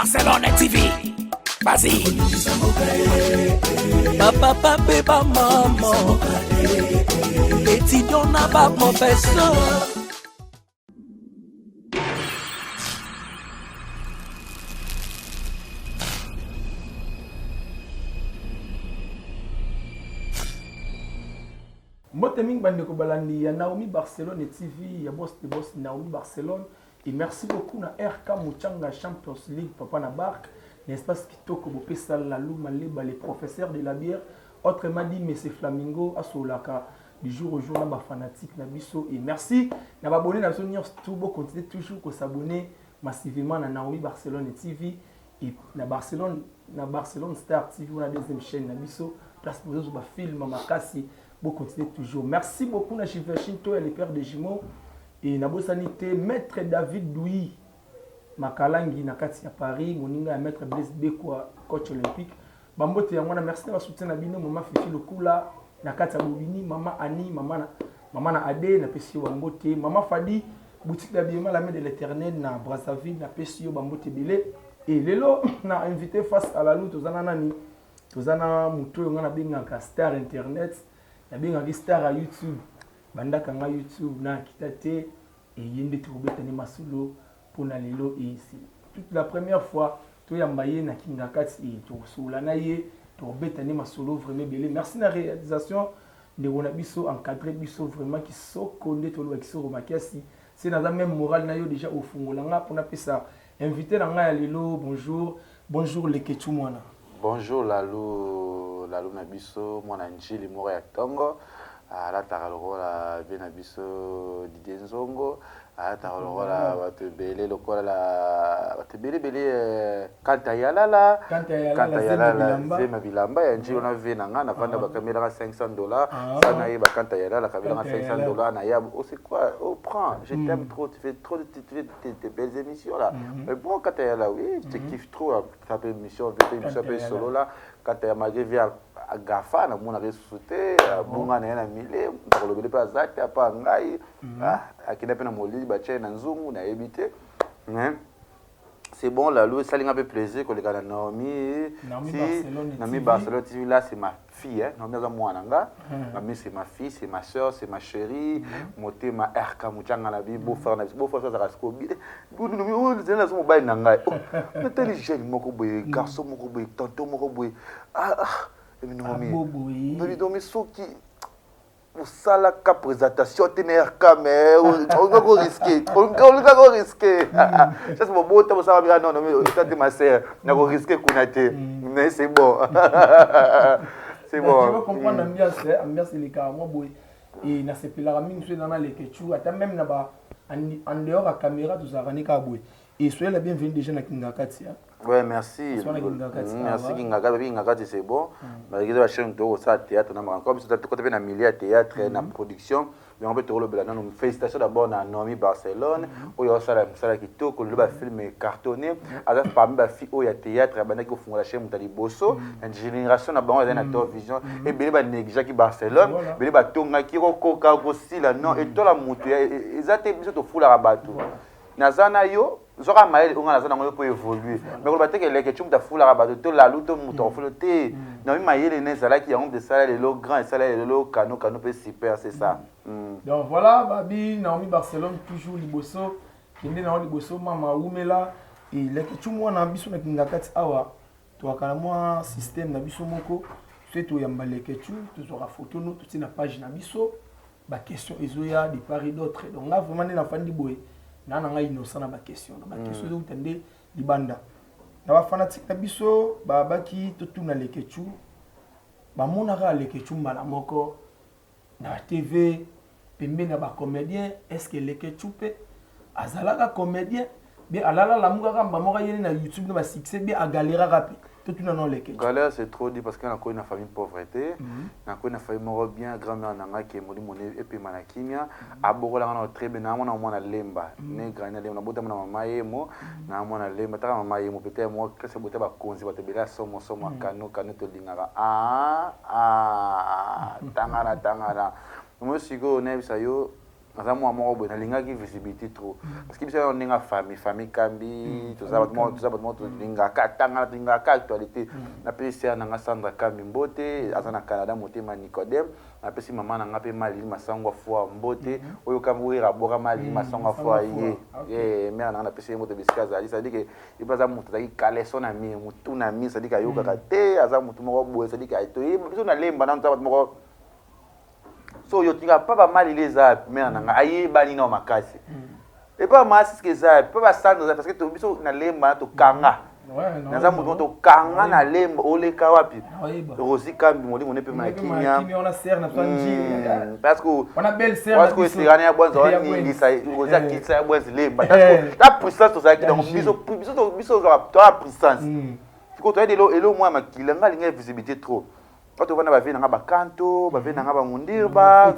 Barcelone TV. Vas-y. Ba papa mpe bamama, étudiant na baprofesseur. Mbote mingi bandeko balandi ya Naomi Barcelone TV, ya boss de boss Naomi Barcelone. Et merci beaucoup na RK Muchanga Champions League, papa na barque, n'est-ce pas, kitoko bopesa Lalou Maleba, les professeurs de la bière, autrement dit monsieur Flamingo asolaka du jour au jour na ba fanatique na biso. Et merci na ba abonné na biso nyonso tout, bo continuer toujours ko s'abonner massivement na Naomi Barcelone TV et na Barcelone Star TV, na deuxième chaîne na biso, place bozo ba film makasi, bo continuer toujours. Merci beaucoup na Givenchy Toya, le père de jumeaux, et na bosani te maître David Douy Makalangi na kati ya Paris, moninga ya maître Blaise Bekwa, coach olympique. Bambote yango wana, merci na ba soutien na bino, mama Fifi Lokula na kati ya Bobini, mama Annie, mama na Ade, na pesi yo bambote, mama Fadi, boutique d'habillement la main de l'Éternel na Brazzaville, na pesi yo bambote ebele. Et lelo na invité face à la loupe, toza na nani? Toza na moto oyo nga nabengaka star internet, nabengaki star ya YouTube, bandaka nga YouTube na akita te, eye nde tokobetani masolo mpona lelo. Et c'est toute la première fois toyamba ye na Kingakati e tokosola na ye, tokobeta nde masolo vraiment ebele. Merci na réalisation, ndeko na biso encadré biso vraiment kisoko, nde toloba kisoko makasi se naza même moral na yo déjà ofungola nga mpona pesa invité na ngai ya lelo. Bonjour, bonjour Lekechu mwana. Bonjour Lalu, Lalu na biso, mwana njili moko ya ntongo, alataka lokola be na biso Didier Nzongo, alataka lokola bato ebele, lokola bato ebele ebele, Kanta Yalala. Kanta Yalala, Zema bilamba ya njili wana, ve na nga navanda, bakamelaka 500 $. Sa nayeba Kanta Yalala kabelanga 500 $ na ya. Oh, c'est quoi? Oh, prends, je t'aime trop, tu fais trop, tu fais tes belles émissions là. Mais bon, Kanta Yalala, oui, je te kiffe trop, ça peut émission, fait émission pe solo là. Kanta ya malgré vie agafa namonaka esusu te, abunga na ye na mile, nakolobeli mpe aza te apa ngai, akenda mpe na molili, batia ye na nzungu, nayebi te. Mais c'est bon, Lalou, esalinga mpe plaisir koleka na Naomi. Naomi Barcelone TV là, c'est ma fille, hein. Naomi aza mwana nga. Naomi, c'est ma fille, c'est ma soeur, c'est ma chérie. Motema RK Muchanga na bi beau-frère na biso, beau-frère azalaka sikoyo zela nazo mobali na ngai, natali jeune moko boye, garçon moko boye, tonton moko boye. Naomi, Naomi, soki osalaka présentation te na RK, mais olinga korisquer, olinga korisquer sasi bobota bosala bika. Non, non, eza te, ma sœur, nakorisquer kuna te, mais c'est bon, c'est bon. Tu vas comprendre ambiance, ambiance elekaka mwa boye e nasepelaka mingi so eza na Lekechu, ata même na ba en dehors ya caméra tozalaka ne kaka boye. Et soyez la bienvenue déjà na Kingakati. Ouais, merci. Merci Kingakati. Kingakati, c'est bon. Malgré la chaîne de ça théâtre na encore biso côté na milieu théâtre na production. Donc on peut tolobela nano. Félicitations d'abord na Naomi Barcelone oyo osala mosala kitoko lelo, bafilm cartonné. Aza parmi bafille oyo ya théâtre abandaki kofungola chaîne, moto ya liboso na génération na bango. Azali na Top Vision, ebele banégligeaki Barcelone, ebele batongaki kokoka kosila. Non, etola moto eza te, biso tofulaka bato. Naza na yo, zwaka mayele oyo nga naza nango yo mpo évolue. Mais koloba te keleke ti moto afulaka bato to lalu to moto akofula te. Naomi mayele na ezalaki yango moto esala lelo grand, esala lelo kano kano mpe super, c'est ça. Donc voilà, babi Naomi Barcelone toujours liboso, kende nango liboso, mama wumela. Eleki tu mwana biso na Kingakati awa, toyaka na mwa système na biso moko. Soki toyamba Leketu, tozwaka photo no, totie na page na biso, baquestion ezoya de part et d'autre. Donc nga vraiment nde nafandi boye na ngai innocent na baquestion, na baquestion ezouta nde libanda na bafanatique na biso. Babaki totuna Leketu, bamonaka Leketu mbala moko na TV pembeni ya bacomédien. Est ce que Leketu mpe azalaka comédien bien, alala lamukaka mba moko ayeni na YouTube na basuccès bien, agaléraka mpe? Totuna no Leketu. Galère, c'est trop dit, parce que nakoyi na famille pauvreté, nakoyi na famille moko bien. Grand-mère na ngai ke molimo ne epema na kimia, abokolanga na très bien. Na mwana, mwana lemba ne grandi na lemba, nabotama na mama yemo, na mwana lemba taka mama yemo peut-être moko classe bota bakonzi, bato ebele ya somo somo ya kano kano tolingaka. Ah ah, tangana tangana mo sikoyo nayebisa yo. Naza mwa moko boye, nalingaki visibilité trop, parce que biso yango ndenge famille, famille Kambi, toza bato moko, toza bato moko tolingaka tanga, tolingaka actualité. Napesi sœur na nga Sandra Kambi mbote, aza na Canada, motema Nicodème. Napesi mama na nga mpe Malili Masango Afwa mbote, oyo Kambi oyera aboka Malili Masango Afwa ye. Ye mère na nga, napesi ye mbote bisika azali. C'est à dire que ye mpe aza moto azalaki caleçon na mur, motu na mur, c'est à dire que ayokaka te, aza motu moko boye, c'est à dire que toyebi biso nalemba nano, toza bato moko. So oyo tika pa bamalili eza mère na nga, ayebani nao makasi epa maasiske eza pa basandre eza, parce que biso na Lemba tokanga. Naza motu moko tokanga na Lemba, oleka wapi? Rosi Kambi, molimo ne pema ya kimia, parce que esekana ya bwanza waningisa Rosi akitisa ya bwanza Lemba ta puissance tozalaki. Donc biso toa puissance sikoyo, toyadi elo mwa ya makila nga alinga visibilité trop. Bato tovanda, bavie nanga bakanto, bavie nanga bamundirba,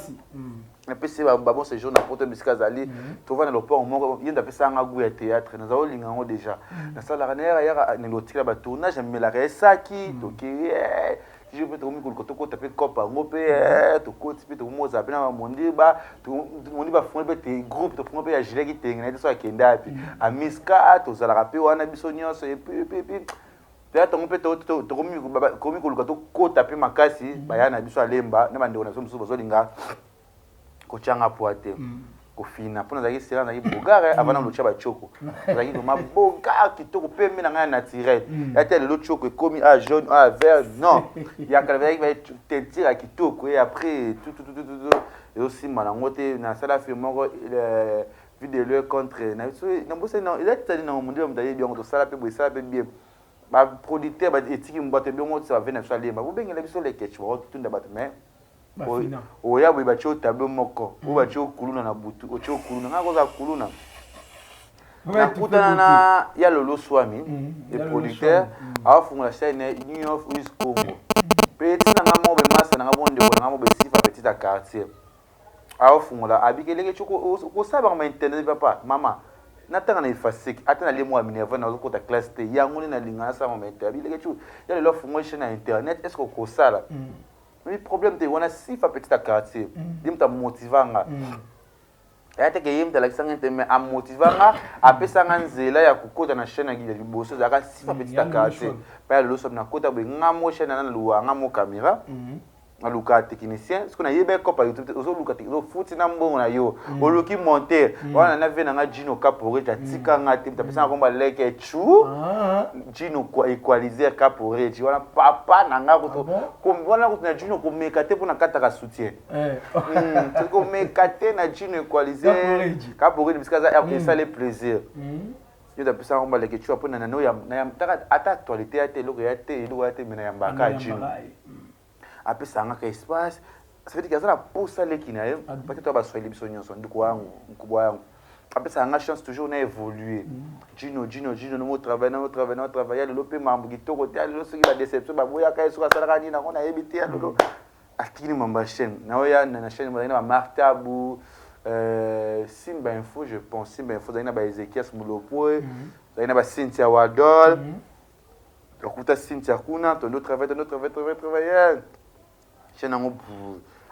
napesi babon séjour na Poto bisika azali. Tovanda lopango moko, ye nde apesaka nga goût ya théâtre. Naza olinga yango déjà, nasalaka nayaka yaka nelo otikala batournage, namelaka esaki toke toujours mpe tokomi koluka tokota mpe cope yango mpe tokoti mpe tokomozala mpe na bamondirba mondi bafungoli mpe te groupe, tofungoli mpe ya Julien Kitenge na ye te. So akende api amiska, tozalaka mpe wana biso nyonso. Et puis théâtre yango mpe tokomi koluka tokota mpe makasi. Baya na biso alemba na bandeko na biso mosusu bazolinga kotianga poa te, kofina mpo nazalaki sera, nazalaki beau gars avant na lotia batioko, nazalaki vraiment beau gars, kitoko, pembe na ngai ya naturel. Ya te lelo tioko ekomi a jaune, a vert, non, ya kala ezalaki teinture ya kitoko. Et après tout tout tout tout ezosimba nango te. Nasala film moko, Vidéo contre nabosani, eza titani nango mondele, moto ayebi yango. Tosala mpe boye, esala mpe bien. Baproducteur etiki bato ebongo tisa bave na biso alemba, bobengela biso Leketch, bakotunda bato. Mais oya boye, batie tableau moko oyo batie okuluna na butu, otie okuluna, ngai kozala kuluna. Nakutana na ya Lolo Swami, le producteur, aofungola chaîne New York Wis Congo. Petit na nga moko bemasa na nga, bondeko na nga moko besifa, petit ya quartier, aofungola abiki elenge kosala bango ma internet. Papa, mama, natanga na efaseki, ata nalie mwa minerva, nazokota classe te, yango nde nalinga nasala ma internet. Bilenge cu ya lelo afungola chaîne ya internet, est ce que okosala? Mais problème te wana, sifa petit ya quartier, ye moto amotiva nga. Aya teke ye moto alakisanga te, mais amotiva nga, apesanga nzela ya kokota na chaîne ya liboso ezalaka sifa petit ya quartier mpe ya lelo soki nakota boye, nga mo chaîne na naluwa, nga mo caméra, naluka technicien. Soki nayebi ekopa YouTube te, ozoluka, ofuti na mbongo na yo, oluki monteur wana na ve nanga Gino Caporage, atika nga te, moto apesanga komba Leke Chu, Gino Equaliser Caporage wana, papa na nga kutu wana kutu na Gino komeka te mpona kataka soutien, komeka te na Gino Equaliser Caporage bisika aza, esale plaisir. Yo tapesaka komba Leke Chu mpo na ata actualité ya te, eloko ya te, eloko ya te, me nayambaka Gino, apesaka ngaka espace. Ça veut dire aza na posa leki na ye, parce que toya baswahili biso nyonso. Ndeko yangu, mkubwa yangu, apesaka nga chance toujours na évoluer. Gino, Gino, Gino, nomo travaille, namo travaille, namo travaille. Lelo mpe mambo kitoko te. Lelo soki badéception baboyaka ye, soki asalaka nini yango nayebi te. Lelo atikini mambo ya chaîne naoya na chaîne, bazali na bamark Tabu, Simba Info, je pense Simba Info, azali na baEzekias Mulopwe, azali na baCynthia Wadol. Tokuta Cynthia kuna, tondo travaille, tondo travaille, travaille, travaille chaîne yango.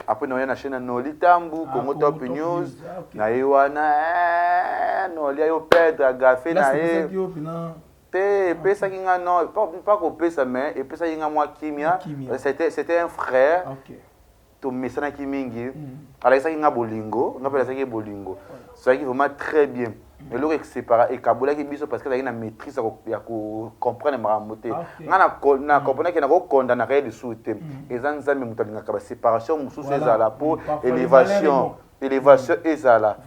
Après naoya na chaîne ya Noli Tambu, Congo Top News. Na ye wana Noli ayo perdre agafe na ye te, epesaki nga, non pas kopesa, mais epesaki nga mwa kimia. C'était un frère, tomesanaki mingi, alakisaki nga bolingo, nga mpe alakisaki ye bolingo, ezalaki vraiment très bien. Eloko esepara ekabolaki biso parce que azalaki na maîtrise ya kocomprendre makambo te. Nga na comprendaki, nakokondanaka ye lisusu te. Eza Nzambe moto alingaka baséparation mosusu ezala mpo élévation ezala.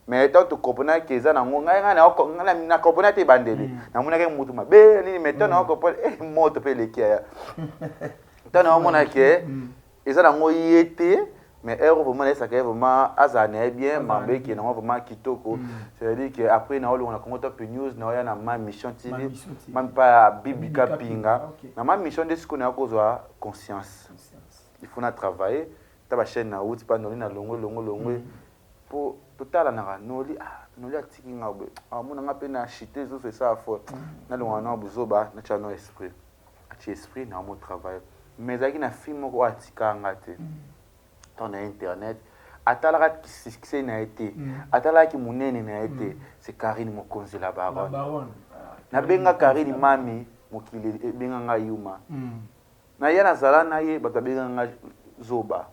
Mais tant tokomprenaki eza nango, ngai ngai na comprendre te ebandeli, namonaki motu mabe nini, mais tant naocomprendre moto mpe eleki aya, tant naomonaki eza nango ye te. Mais heure vraiment nayesaka ye vraiment azala na ye bien, mambo ekende nango vraiment kitoko. C'est-à-dire que après naolonga na Congo Top News, naoya na Ma Mission TV, mpa ya Bibika Pinga. Na Ma Mission nde sikoyo naya kozwa conscience, il faut na travailler ta bachaîne na wuti mpa Noli, na longwe longwe longwe mpo totalanaka. Noli, ah, Noli atiki nga boye, amona nga mpe na chite lisusu, esala fort, nalongaka na buzoba, natya no esprit, atie esprit na mo travail. Mais ezalaki na film moko oyo atikaka nga te. Ntango na internet, Atalaka succès na ye te, atalaki monene na ye te. C'est Karine Mokonzi, la La baronne. Baronne. Ah, Nabenga Karine Karine Mokonzi, la baronne. mami, mokili ebenga ngai yuma. Na ye nazala na ye, bato babenga ngai zoba,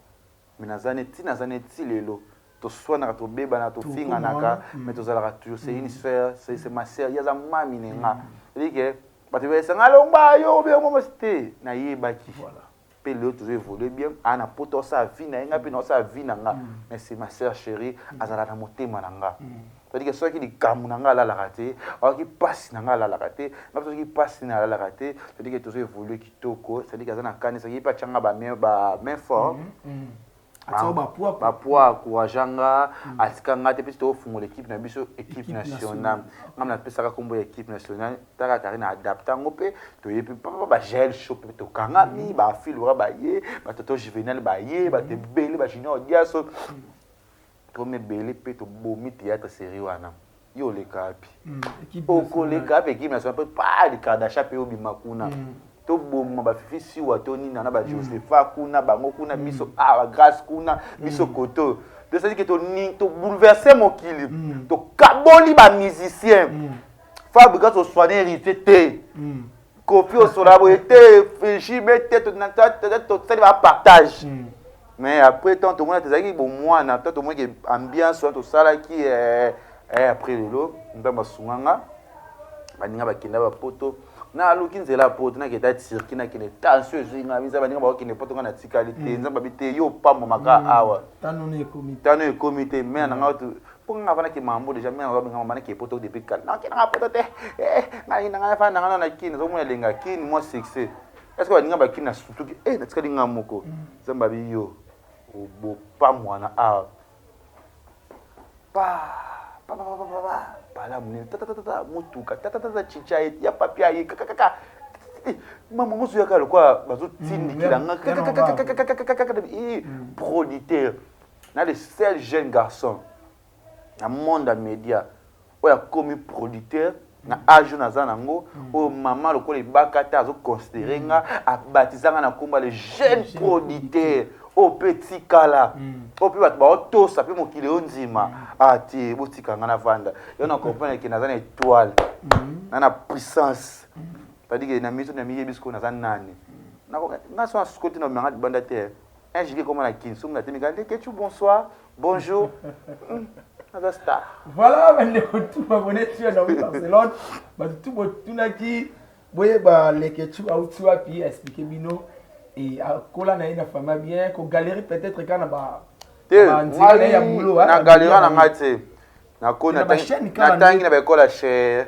mais naza neti, naza neti lelo. Toswanaka, tobebana, Tokoma tofinganaka, wana. Mais tozalaka toujours. C'est une sœur, c'est ma sœur. Ye aza mami na nga. C'est-à-dire que bato bayesanga alongba yo obengo mwasi te, nayebaki. Mpe lelo tozo évolue bien. Aa na poto, osala vie na ye, nga mpe naosala vie na nga. Mais c'est ma sœur chérie, azalaka na motema na nga. C'est-à-dire que soki likambo na nga, alalaka te. Aoki mpasi na nga, alalaka te. Nga mpe soki mpasi na, alalaka te. C'est-à-dire que tozo évolue kitoko. C'est-à-dire que aza na kani, soki ye mpe atianga ba main fort. Atiaka bapoids. Bapoids, encourage nga, atika nga te. Mpe tofungola équipe na biso, équipe Équipe nationale. nationale. Nga napesaka nkombo ya équipe nationale. Taka Karine adapte yango, mpe toyebi papa bagel show, mpe tokangami bafilora baye, batoto Juvenal baye, bato ebele, bajunior Diaso, tomi ebele, mpe tobomi théâtre série wana. Yo oleka wapi? Équipe nationale. Okoleka mpe équipe nationale, mpe pa likardasha mpe obima kuna. Toboma bafifi siwa, to nini na bajosepha kuna, bango kuna, biso awa Grâce kuna, biso koto. To c'est que tobouleverse mokili, tokaboli bamusicien. Fabrikas oswane Héritier te, Kofi osola boye te, Jibe te, tosali bapartage. Mais après tant tomona tozalaki bomwana, tant tomonaki ambiance wana tosalaki. Après lelo Nzambe asunganga, baninga bakenda bapoto, naluki nzela ya poto, nakenda Turquie, nakende, tension ezwi nga biza, baninga bakokende poto, nga natikali te. Nzambe abi te, yo opambwamaka awa. Tano no ekomi te. Tano ekomi te. Me na nga mpo nga avanaki mambo déjà, me nga mama nake poto depuis kala, nakendanga poto te. Ngai na ngai afanda nanga na Kini, nazomona elenga Kini, mwa succès. Est ce que baninga bakini na sutuki, natikali nga moko. Nzambe abi yo obopamwana awa, pa pa pa pa pa pa pala monene, tatatata, motuka, tatatata, chicha ye ya papi aye kakakaka, mama mosu yaka lokola bazotindikila nga kakakakakakakakaka. Producteur na le seul jeune garçon na monde ya média oyo akomi producteur na age oyo naza nango, oyo mama lokola ebaka te, azoconsidere nga, abatiza nga na komba le jeune producteur, oyo mpe tikala, oyo mpe bato baotosa, mpe mokili oyo ndima. Ah te, botika nga navanda. Yo na comprendre ke naza na étoile, na puissance. C'est-à-dire que na miso na miyebi sikoyo naza nani. Nga so nasukoti na omanga libanda te, un giga ekoma na Kini, soki natemika Lekechu, bonsoir, bonjour. Naza star. Voilà, bandeko tu babone tu ya Naomi Barcelone, bato tu botunaki boyeba Lekechu auti wapi, aexplike bino e akola na ye na famille bien, kogalérer peut-être kaka na ba te banzela na ye ya boulot. Na galera na ngai te. Nako Na bachaîne kaka. Natangi na baekole ya cher,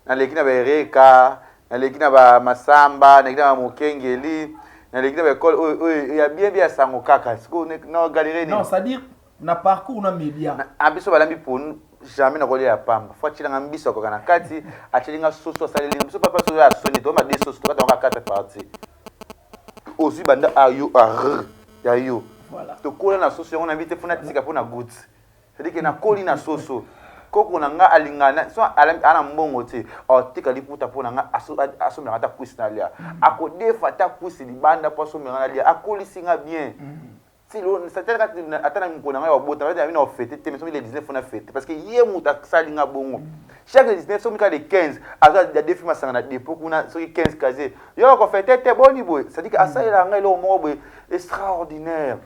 naleki na baereka, naleki na bamasamba, naleki na bamokengeli, naleki na baekole oyo oyo ya bien bien ya sango kaka. Sikoyo na galere Non, nini? C'est-à-dire na parcours na média. A biso balambi ponu, jamais nakolia ya pamba. Fo atielanga mbiso akoka na kati, atielinga soso, asalelinga biso papa soso ya soni, toma de soso tokata kaka quatre partie, ozwi banda a yo a r ya yo. Tokola na soso yango, nayebi te mpo natika mpo na goutte. C'est-à-dire que nakoli na soso. Koko na nga alingana so ana mbongo te, atika liputa mpo na nga, asomelanga ata kwisi nalia, akodefa ata kwisi libanda mpo asomelanga nalia. Akolisi nga bien. Ata na mokolo na ngai babota na bino ofete te, mais soki le 19 fona fete, parce que ye moto asali nga bongo. Chaque le 19, soki kaka le 15, azwa adefi masanga na dépôt kuna, soki 15 casier, yo okofete te, boni boye. C'est-à-dire que asalelaka ngai eloko moko boye extraordinaire,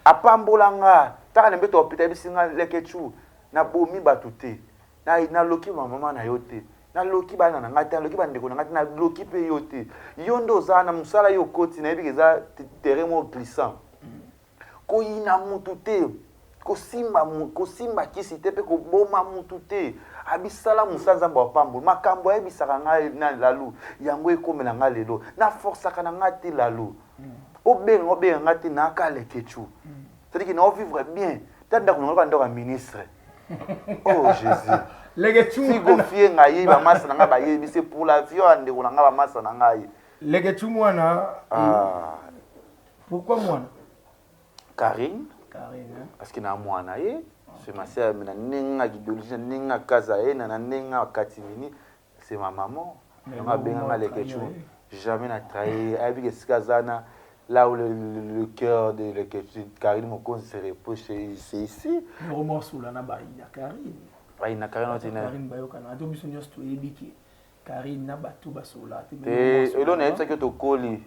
apambola nga. Taka na mbeto hôpital, yebisi nga: "Lekechu, nabomi bato te, naloki bamama na yo te, naloki bana na ngai te, naloki bandeko na ngai te, naloki mpe yo te. Yo nde oza na mosala, yo okoti, nayebi ke eza terrain moko glissant. Koyina mutu te, kosimba kosimba kisi te, mpe koboma mutu te. Abisala mosala, Nzambe apambola." Makambo ayebisaka ngai na lalu yango ekomela ngai lelo, naforsaka na ngai te. Lalu obenga, obenga ngai te, naka Lekechu. C'est-à-dire que naovivre bien ta ndako nango, ndako ya ministre. Oh Jésus! Lekechu. Sigofie ngai ye, bamasa na ngai bayebi, c'est pour la vie ya ndeko na ngai, bamasa na ngai. Lekechu mwana. Ah. Pourquoi mwana? Karine. Karine, hein? Parce que na mwana ye, c'est ma sœur, mais na ndenge ya idéologie, na ndenge ya kaza ye, na ndenge ya katimini, c'est ma maman. Yango abenganga Lekechu, jamais na trahi. Ayebi ke esika aza na Là où le cœur de Karine Mokonzi se repose, c'est ici. Romosola na bayina Karine. Bayina Karine otina. Karine bayokana to biso nyonso toyebi ke Karine na bato basola te. Te, elo nayebisaki yo, tokoli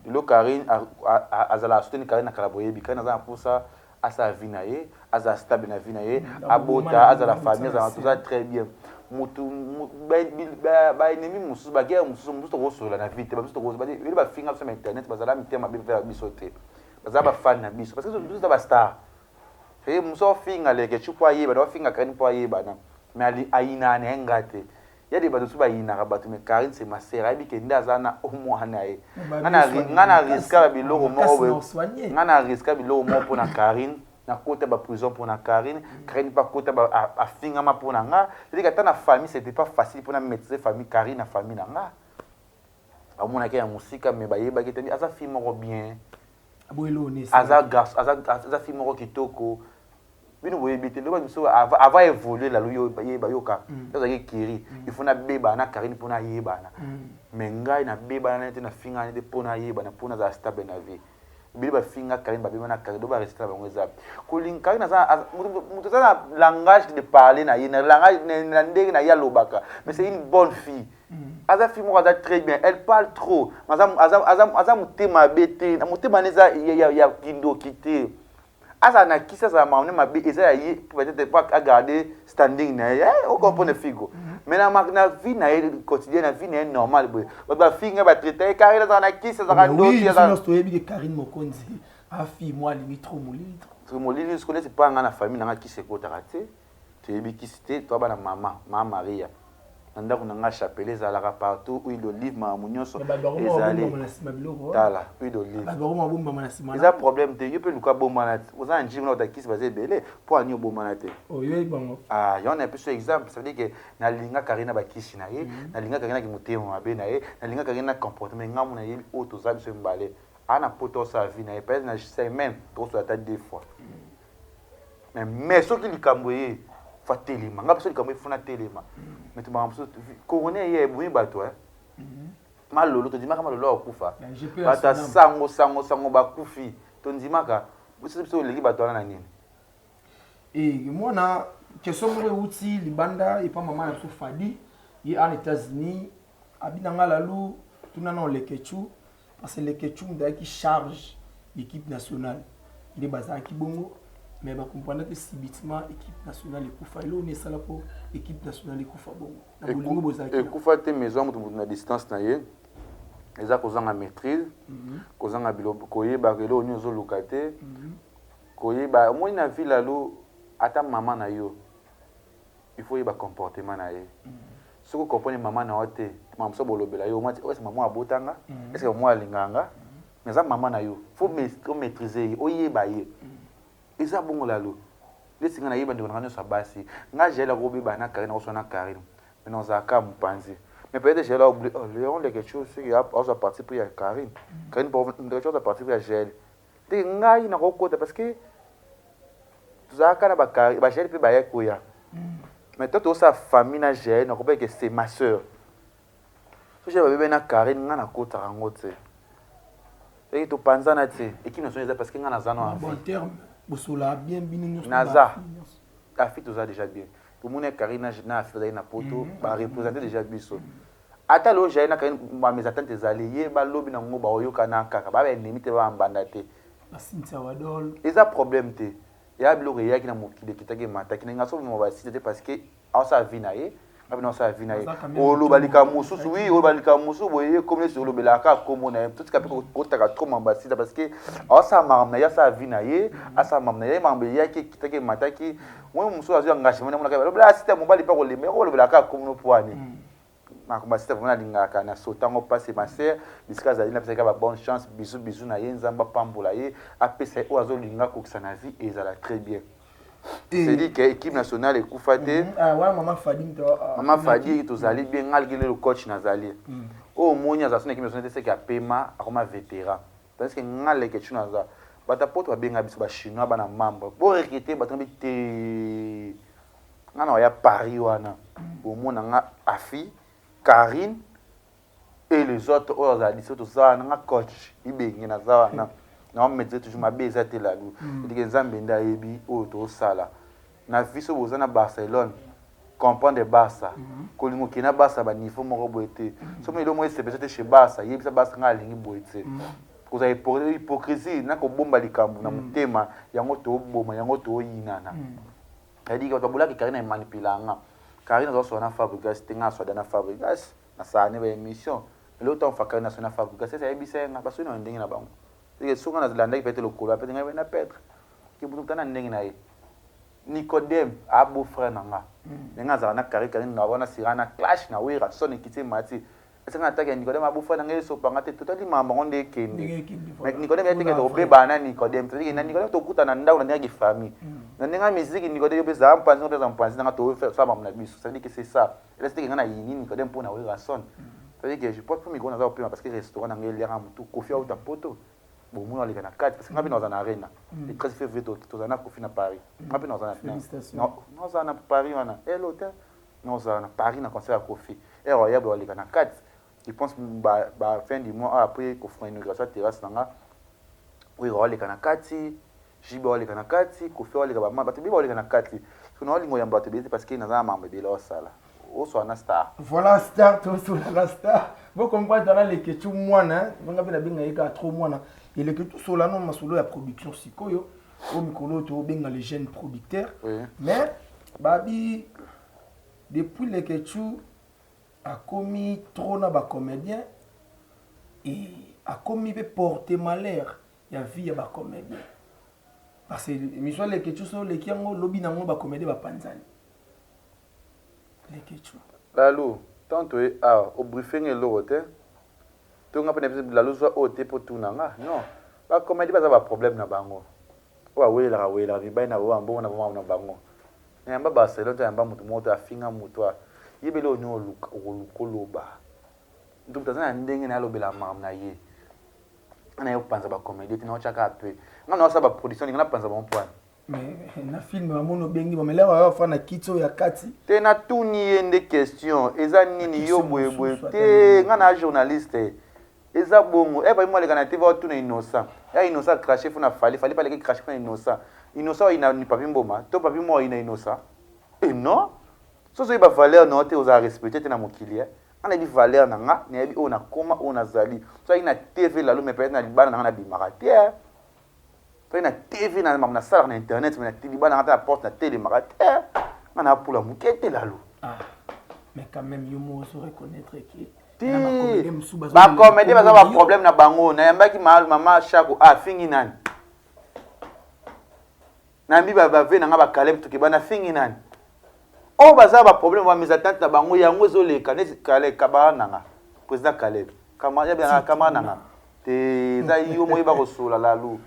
lelo. Karine azala soutenir Karine na kala. Boyebi Karine aza na mposa asala vie na ye, azala stable na vie na ye, abota, azala famille, azala toza très bien. Mutu baennemi mosusu, baguerre mosusu, mosusu tokosolola na vie te. Bamosusu ebele bafinga biso na internet, bazala mitema mabe mpe biso te, bazala bafani na biso, parce que biso toza bastar. Mosu afinga Leke mpo ayebana, afinga Karine mpo ayebana, mais ayinaka na ye nga te. Ya de bato mosusu bayinaka bato, mais Karine, c'est ma sœur. Ayebi ke nde aza na omwana ye. Nga na risquer babiloko moko boye, nga na risquer biloko moko mpo na Karine, nakota baprison mpo na Karine. Karine mpe akota, afingama mpo na nga. C'est-à-dire ata na famille, c'était pas facile mpona maîtriser famille Karine. Na famille na nga, amonaki ya mosika, mais bayebaki te aza fille moko bien, aza garçon, aza fille moko kitoko. Bino boyebi te. Loba biso avant évoluer, lalo yeba, yoka, azalaki kiri. Il faut nabebana na Karine mpo nayebana, mais ngai nabebana te, nafingana te mpo nayebana, mpo nazala stable na vie. Ebele bafinga Karine, babeba na Karine, do barespect na bango eza kolinga Karine. Moto aza na langage de parler na ye, na langage na ndenge na ye alobaka, mais c'est une bonne fille. Aza fille moko aza très bien. Elle parle trop, aza motema mabe te, na motema na eza ya kindoki te. Azala na kisi, azala makambo mabe eza ya ye, peut-être po agarde standing na ye, ocomprendre figo. Mais na vie na ye quotidien, na vie na ye normale boye, bato bafinga, batraite ye. Karine azala na kisi, azalaka ndoki. Toyebi ke Karine Mokonzi afi mwa alingi trop molili. Trop molili. Siko neti mpa nga na famille nanga, kisi ekotaka te, toyebi kisi te. Toa bana mama Maria na ndako na nga, chapelet ezalaka partout, huile d'olive, makambo nyonso ezali. Tala, huile d'olive eza problème te. Yo mpe luka bombana te. Oza na njimi na otakisi, baza ebele mpo ani obombana te. Yango na biso exemple, ça veut dire que nalinga Karine na bakisi na ye, nalinga Karine naki motema mabe na ye, nalinga Karine na comportement ngambo nayebi. Oyo toza biso mibale aa na poto, osala vie na ye, peut-être na semaine tokosola ata deux fois, mais soki likambo eye, fa telema. Nga biso likambo efuna telema, mais tobanga mosusu. Corona eye, ebomi bato malolo. Tondimaka malolo akufa, bato ya sango sango sango bakufi. Tondimaka biso, biso oleki bato wana na nini? Mwana question moko euti libanda epa mama na biso Fadi, ye ana États-Unis. Abinanga lalu tuna na Olekechu, parce que Lekechu moto ayaki charge équipe nationale nde bazalaki bongo, mais bacomprendre te. Subitement équipe nationale ekufa. Eloko nini esala mpo équipe nationale ekufa bongo na bolingo bozalaki? Ekufa te, maison moto moto na distance na ye eza kozanga maîtrise, kozanga biloko, koyebaka eloko nini ozoluka te. Koyeba, omoni na ville alo, ata mama na yo, il faut oyeba comportement na ye. Soki ocomprendre mama na yo te, mama mosusu bolobela yo omati est mama abotanga, est ce que mama alingaka nga? Mais aza mama na yo, faut omaîtrise ye, oyeba ye. Eza bongo lalo neti nga nayeba ndeko na nga nyonso ya basi. Nga Jael akobeba na Karine, akoswa na Karine, mais nazalaka mopanzi. Mais peut-être Jael aoublie, oh Léon, quelque chose soki azwa parti pris ya Karine, Karine quelque chose parti pris ya Jael te. Ngai nakokota parce que tozalaka na bajael mpe baya koya, mais to tozosala famille na Jael, nakobaki que c'est ma sœur. So Jael babebe na Karine, ngai nakotaka yango te. Soki topanzana te, équipe nationale eza parce que ngai naza na bon terme, bosola bien bino nyonso. Naza afi, toza déjà bien. Tomoni Karine na afi bazali na poto, bareprésente déjà biso. Ata lelo Jael na Karine, bamésentente ezali, ye balobi nango, baoyokana kaka, baa baennemi te, bambanda te. Basintia Wadol. Eza problème te. Ya biloko eyaki na mokili, ekitaki, emataki na nga. So boma basite te, parce que aosala vie na ye, nga mpe naosala vie na ye. Oloba likambo mosusu, wi, oloba likambo mosusu boye, ye komi neti olobelaka kaka kombo na ye. Totika mpe kotaka trop mambo basite, parce que aosala makambo na ye, asala vie na ye, asala makambo na ye. Makambo eyaki, ekitaki, emataki. Moi mosusu azwi engagement, namonaka balobela asite ya mobali mpe akolemba ye, olobelaka kaka kombo no po ani makambo asite. Vraiment nalingaka na sotango mpasi. Ma sœur, bisika azali, napesaki ba bonne chance, bisu bisu na ye. Nzambe apambola ye, apesa ye oyo azolinga kokisa na vie, ezala très bien. C'est-à-dire que équipe nationale ekufa te. Wana mama Fadi. Mama Fadi, tozali bien. Ngai aliki lelo coach nazali oyo. Omoni azala so na équipe nationale te, seke apema, akoma vétéran. Tandis que ngai leke tuna, naza bato ya poto, babenga biso bachinois, bana membre borecrute bato ngabi te. Ngai na oya Paris wana, bomona nga afi Karine. Et les autres oyo azala biso toza wana, nga coach Ibenge naza wana, na maîtrise toujours mabe eza te lalu. Edike Nzambe nde ayebi oyo tosala na vie. So boza na Barcelone, comprendre Barça, kolinga okende na Barça baniveau moko boye te. So mo eloko esepesa te chez Barça, yebisa Barça ngai alingi boye te. Kozala hypocrisie na kobomba likambo na motema, yango toboma, yango toyinana. C'est-à-dire bato babolaki Karine emanipulanga. Karine azosola na Fabrigas te, ngai aswada na Fabrigas, nasala ne baémission. Eloko ntango fa Karine asola na Fabrigas, ese ayebisa ye nga basoli na ndenge na bango. Soki nga nalandaki peut-être lokolo, peut-être ngai na perdre ke moto mutana ndenge na ye. Nicodème a beau frère na nga, ndenge azala na Karine, Karine na wana sira na clash na Wera son ekiti emati. Ese nga nataki ya Nicodème a beau frère na ngai, esopanga te. Totali makambo yango nde ekende. Mais Nicodème ya teke tokobebana na Nicodème, c'est-à-dire na Nicodème tokuta na ndako na ndenge ya famille, na ndenge ya musique. Nicodème yo mpe zala mpanzi, mpe za mpanzi nanga, tosala makambo na biso. C'est-à-dire que c'est ça, ela c'était nga na yini Nicodème mpo na Wera son. C'est-à-dire que je pense mpo mikolo naza kopema parce que restaurant na ngai eliaka motu. Kofi auta Poto, bomona aleka na kati parce que nga mpe naza na Arena le 13 février, tozala na Kofi na Paris. Nga mpe naza na Paris wana elo te, nazala na Paris na concert ya Kofi ere oyeba aleka na kati. Je pense ba, ba fin du mois après kofunga inauguration ya terrasse na nga oyo, aleka na kati, JB aleka na kati, Kofi aleka, bama bato ebele baoleka na kati. So naolinga oyamba bato ebele te parce que naza na mambo ebele osala, oswala na star. Voilà, star, tosola na star. Bocomprendre, tala Leketu mwana nga mpe nabenga ye kaka trop mwana eleke. Tosola no masolo ya production sikoyo. Oyo mikolo tobenga les jeunes producteurs. Mais babi, depuis Leketu akomi trop na bacomédien et akomi mpe porte malheur ya vie ya bacomédien, parce que émission Leketu so oleki yango, lobi nango bacomédien bapanzani. Leketu. Lalu, tant toye awa, obriefing eloko te. Tonga mpe na biso lalu, zwa oyo te mpo tuna nga. Non, bacomédie baza baproblème na bango oyo awelelaka, awelelaka mibali na bango, bambongo na bango na bango. Nayamba Barcelone te, ayamba motu moko te, afinga motu a yebeli oyo nini okoluka oloba. Motu moto aza na ndenge na ye alobela makambo na ye. Nga na ye kopanza bacomédie te, naotyaka pe nga naosala baproduction, linga napanza bango mpwana. Mais na film bamoni obengi bamelaka bafa na kiti oyo ya kati. Te, natuni ye nde question eza nini yo boyeboye te. Nga na journaliste eza bongo e bayi aleka na TV, otuna Innocent ya Innocent crache fo na Fali, Fali mpe aleki crache fo na Innocent. Innocent oyo na Papi Mboma to Papi Mboma oyo na Innocent e non. Soki ozoyeba valeur na yo te, ozala respecté te na mokili. Nga nayebi valeur na nga, nayebi oyo nakoma, oyo nazali. Soki na TV lalo, mais peut-être na libala na nga nabimaka te. Soki na TV, na makambo nasalaka na internet, mais na libala na nga te, na porte natelemaka te. Nga na apula moke te lalo. Ah, mais quand même yo moko ozo reconnaître ke bacomédie baza baproblème na bango. Nayambaki mama Shako, afingi nani? Nayambi bave na nga bakaleb toke, nafingi nani? Oyo baza baproblème, bamésentente na bango, yango ezoleka neti Kaleb kabara nanga, président Kaleb camarade nanga te. Eza yo moyeba kosola lalu.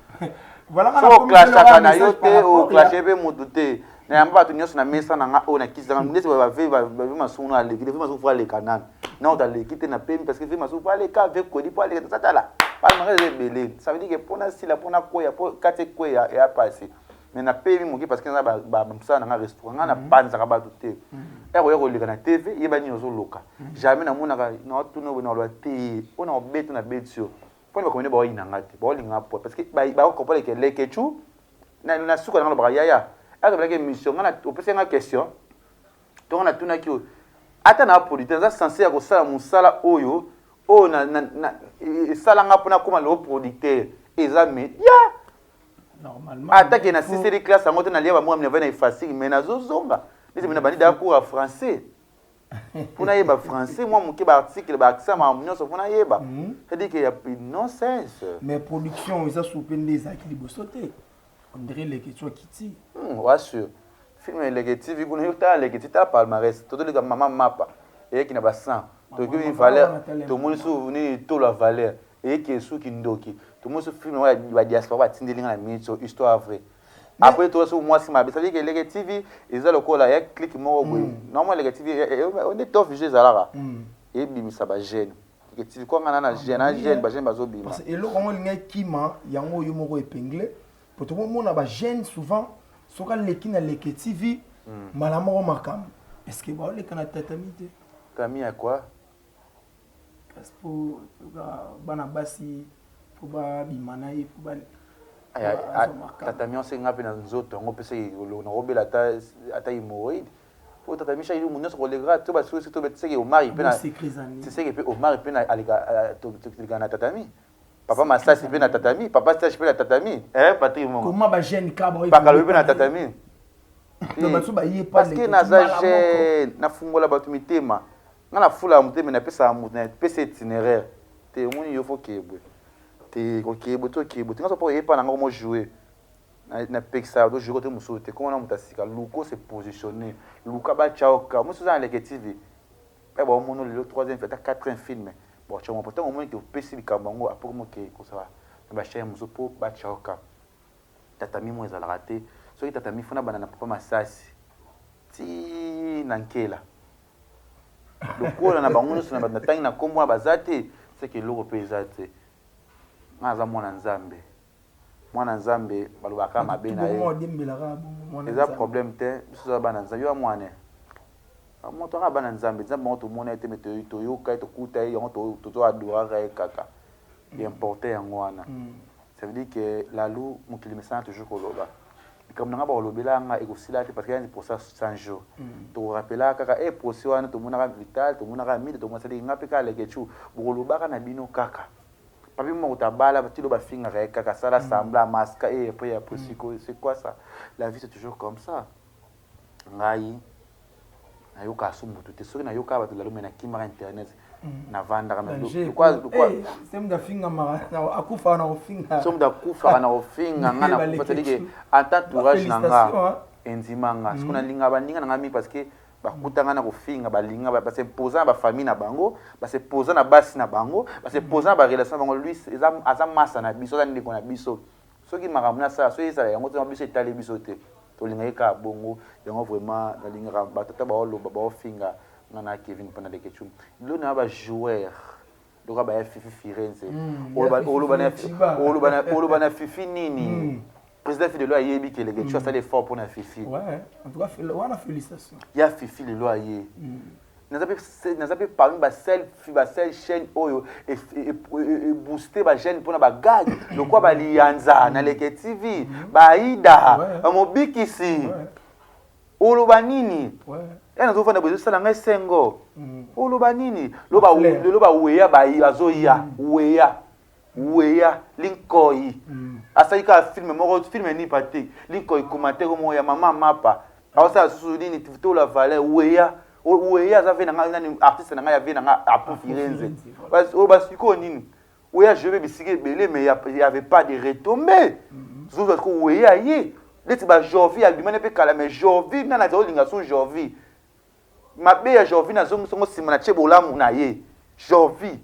So oclashaka na yo te, oclashe mpe motu te. Nayamba bato nyonso na mesa na nga oyo nakisaka neti bave masumu no aleki te. Ve masumu fo aleka nani na oto aleki te na pemi parce que ve masumu fo aleka, ve kodi fo aleka. Tozatala palmarès eza ebele. Ça veut dire que mpona sila, mpona kweya, mpo kati ekweya eya pasi. Mais napemi moke parce que naza mosala na nga restaurant, nga napanzaka bato te. Ere oya koleka na TV, yeba nini ozoluka. Jamais namonaka naotuna oyo naloba te oyo na obeti na beti yo mpona bakomene baoyina nga te, baolinga po parce que bakocomprendre ke Lekechu na suka nanga lobaka yaya azobelaki émission. Nga opesi nga question to nga natunaki oyo ata na producteur naza censé ya kosala mosala oyo oyo esalanga mpona koma lelo producteur, eza média. Atake nasiseli classe yango te, nalia bamwa minerval na efasiki, mais nazozonga neti mina bandi daa cours ya français mpona yeba français mwa moke, baarticle, baaccent, makambo nyonso mpona yeba. C'est-à-dire que ya non sens. Mais production eza supe nde ezalaki liboso te, on dirait Leketu akiti. Wasur film Eleke TV kuna, yo tala Leke ti, tala palmarès. Totoleka mama mapa eyeki na ba 100, tokomi valeur, tomoni su nini tolo ya valeur eyeki esuki ndoki. Tomoni su film oyo badiaspora batindeli nga na minute oyo, histoire vraie. Après toza so mwasi mabe. C'est-à-dire que Eleke TV eza lokola ya clique moko boye. Normalement Eleke TV nde top vision ezalaka, ebimisa bajeune. Eleke TV kwa nga na jeune na jeune, bajeune bazobima. Parce que eloko yango elingi ekima yango oyo moko épingle po tokomona bajeune souvent soki aleki na Leke TV, mbala moko makambo. Est ce que baoleka na tatami te? Tami ya quoi? Parce que bana basi po babima na ye, po Tata mi osenga mpe na nzoto yango mpe seki nakobela ata hémorroïde, po tata mi chaque nyonso kolekaka to basuki to seki Omari mpe seki mpe Omari mpe aleka na tatami, papa Masasi mpe na tatami, papa Stage mpe na tatami, Patrik Mongo. Comment bajeune ka Pakalobi mpe na tatami, parce que naza jeune, nafungola bato mitema. Nga nafulaka motema, napesaka moto, napesa itinéraire te. Omoni, yo faut kebwe te, kokebwe te, okebwe te. Nga so mpo oyepa na nga komo jouer, napekisaka to jouer te mosusu te. Komona moto asika, luka se positionner, luka batya oka mosusu oza na Leke TV mpe baomona lelo troisième ata quatrième film batya mo. Ntango omoni ke opesi likambo yango, apres moke kosala na bachaine mosusu mpo batya oka. Tatami mo ezalaka te. Soki tatami fona banda na papa Masasi ti na nkela, lokola na bango nyonso na bato natangi na nkombo wana baza te, seke eloko mpe eza te. Nga aza mwana Nzambe, mwana Nzambe balobaka mabe na ye eza problème te. Biso toza bana Nzambe. Yo ya mwana moto aka bana Nzambe, Nzambe bango tomona ye te, me toyoka ye, tokuta ye, yango tozo adoraka ye kaka. Importe yango wana, ça veut dire que lalu mokili mesana toujours koloba likambo na nga, bakolobela nga ekosila te, parce que yani procès 100 jours tokorapela kaka e procès wana. Tomonaka Vital, tomonaka Mide, tomonaka nga mpe kaka Lekechu. Bokolobaka na bino kaka papi moko tabala tilo, bafingaka ye kaka, sala semblant masque et après sikoyo c'est quoi ça? La vie, c'est toujours comme ça. Ngai nayokaka so motu te. Soki nayokaka bato lalo, me nakimaka internet, navandaka. Akufaka na kofinga. So moto akufaka na kofinga, nga nakufa. C'est-à-dire que en entourage na nga endima nga, soki nalinga baninga na nga mingi, parce que bakutanga na kofinga, balinga basemposa na bafamille na bango, basemposa na basi na bango, basemposa na barelation na bango. Lui aza masa na biso, aza ndeko na biso. Soki makambo nasala, soki ezala yango te, biso etali biso te, tolingaki kaka bongo. Yango vraiment nalingaka bato ata baoloba, baofinga nga na Kevin mpona Lekechu. Lelo na bajoueur loka baya Fifi Firenze, oloba na Fifi nini? Président Fifi lelo ayebi ke Lekechu asali effort mpona Fifi. Wana félicitation. Ya Fifi lelo aye, naza mpe parmi basel chaîne oyo ebooste bajeune mpona bagag lokwa baliyanza na Leke TV, baida bamobikisi. Oloba nini? Ya nazofanda boye, ezosala ngai sengo. Oloba nini? Lelo baweya bazoya, weya weya linkoi asali kaka film moko, film nini? Patrik Linkoi, commentaire moko ya mama mapa aosala susu nini tola valeur. Weya, weya aza ve na ngai nani, artiste na ngai ya ve na ngai Apo Firenze. Oyo basikoyo nini? Oyo ajoue bisika ebele, mais y avait pas de retombée. Zozo ko weya ye neti bajorvi abimani mpe kala, mais Jorvi nani aza olinga so Jorvi mabe ya Jorvi, nazongisongo nsima na tie bolamu na ye. Jorvi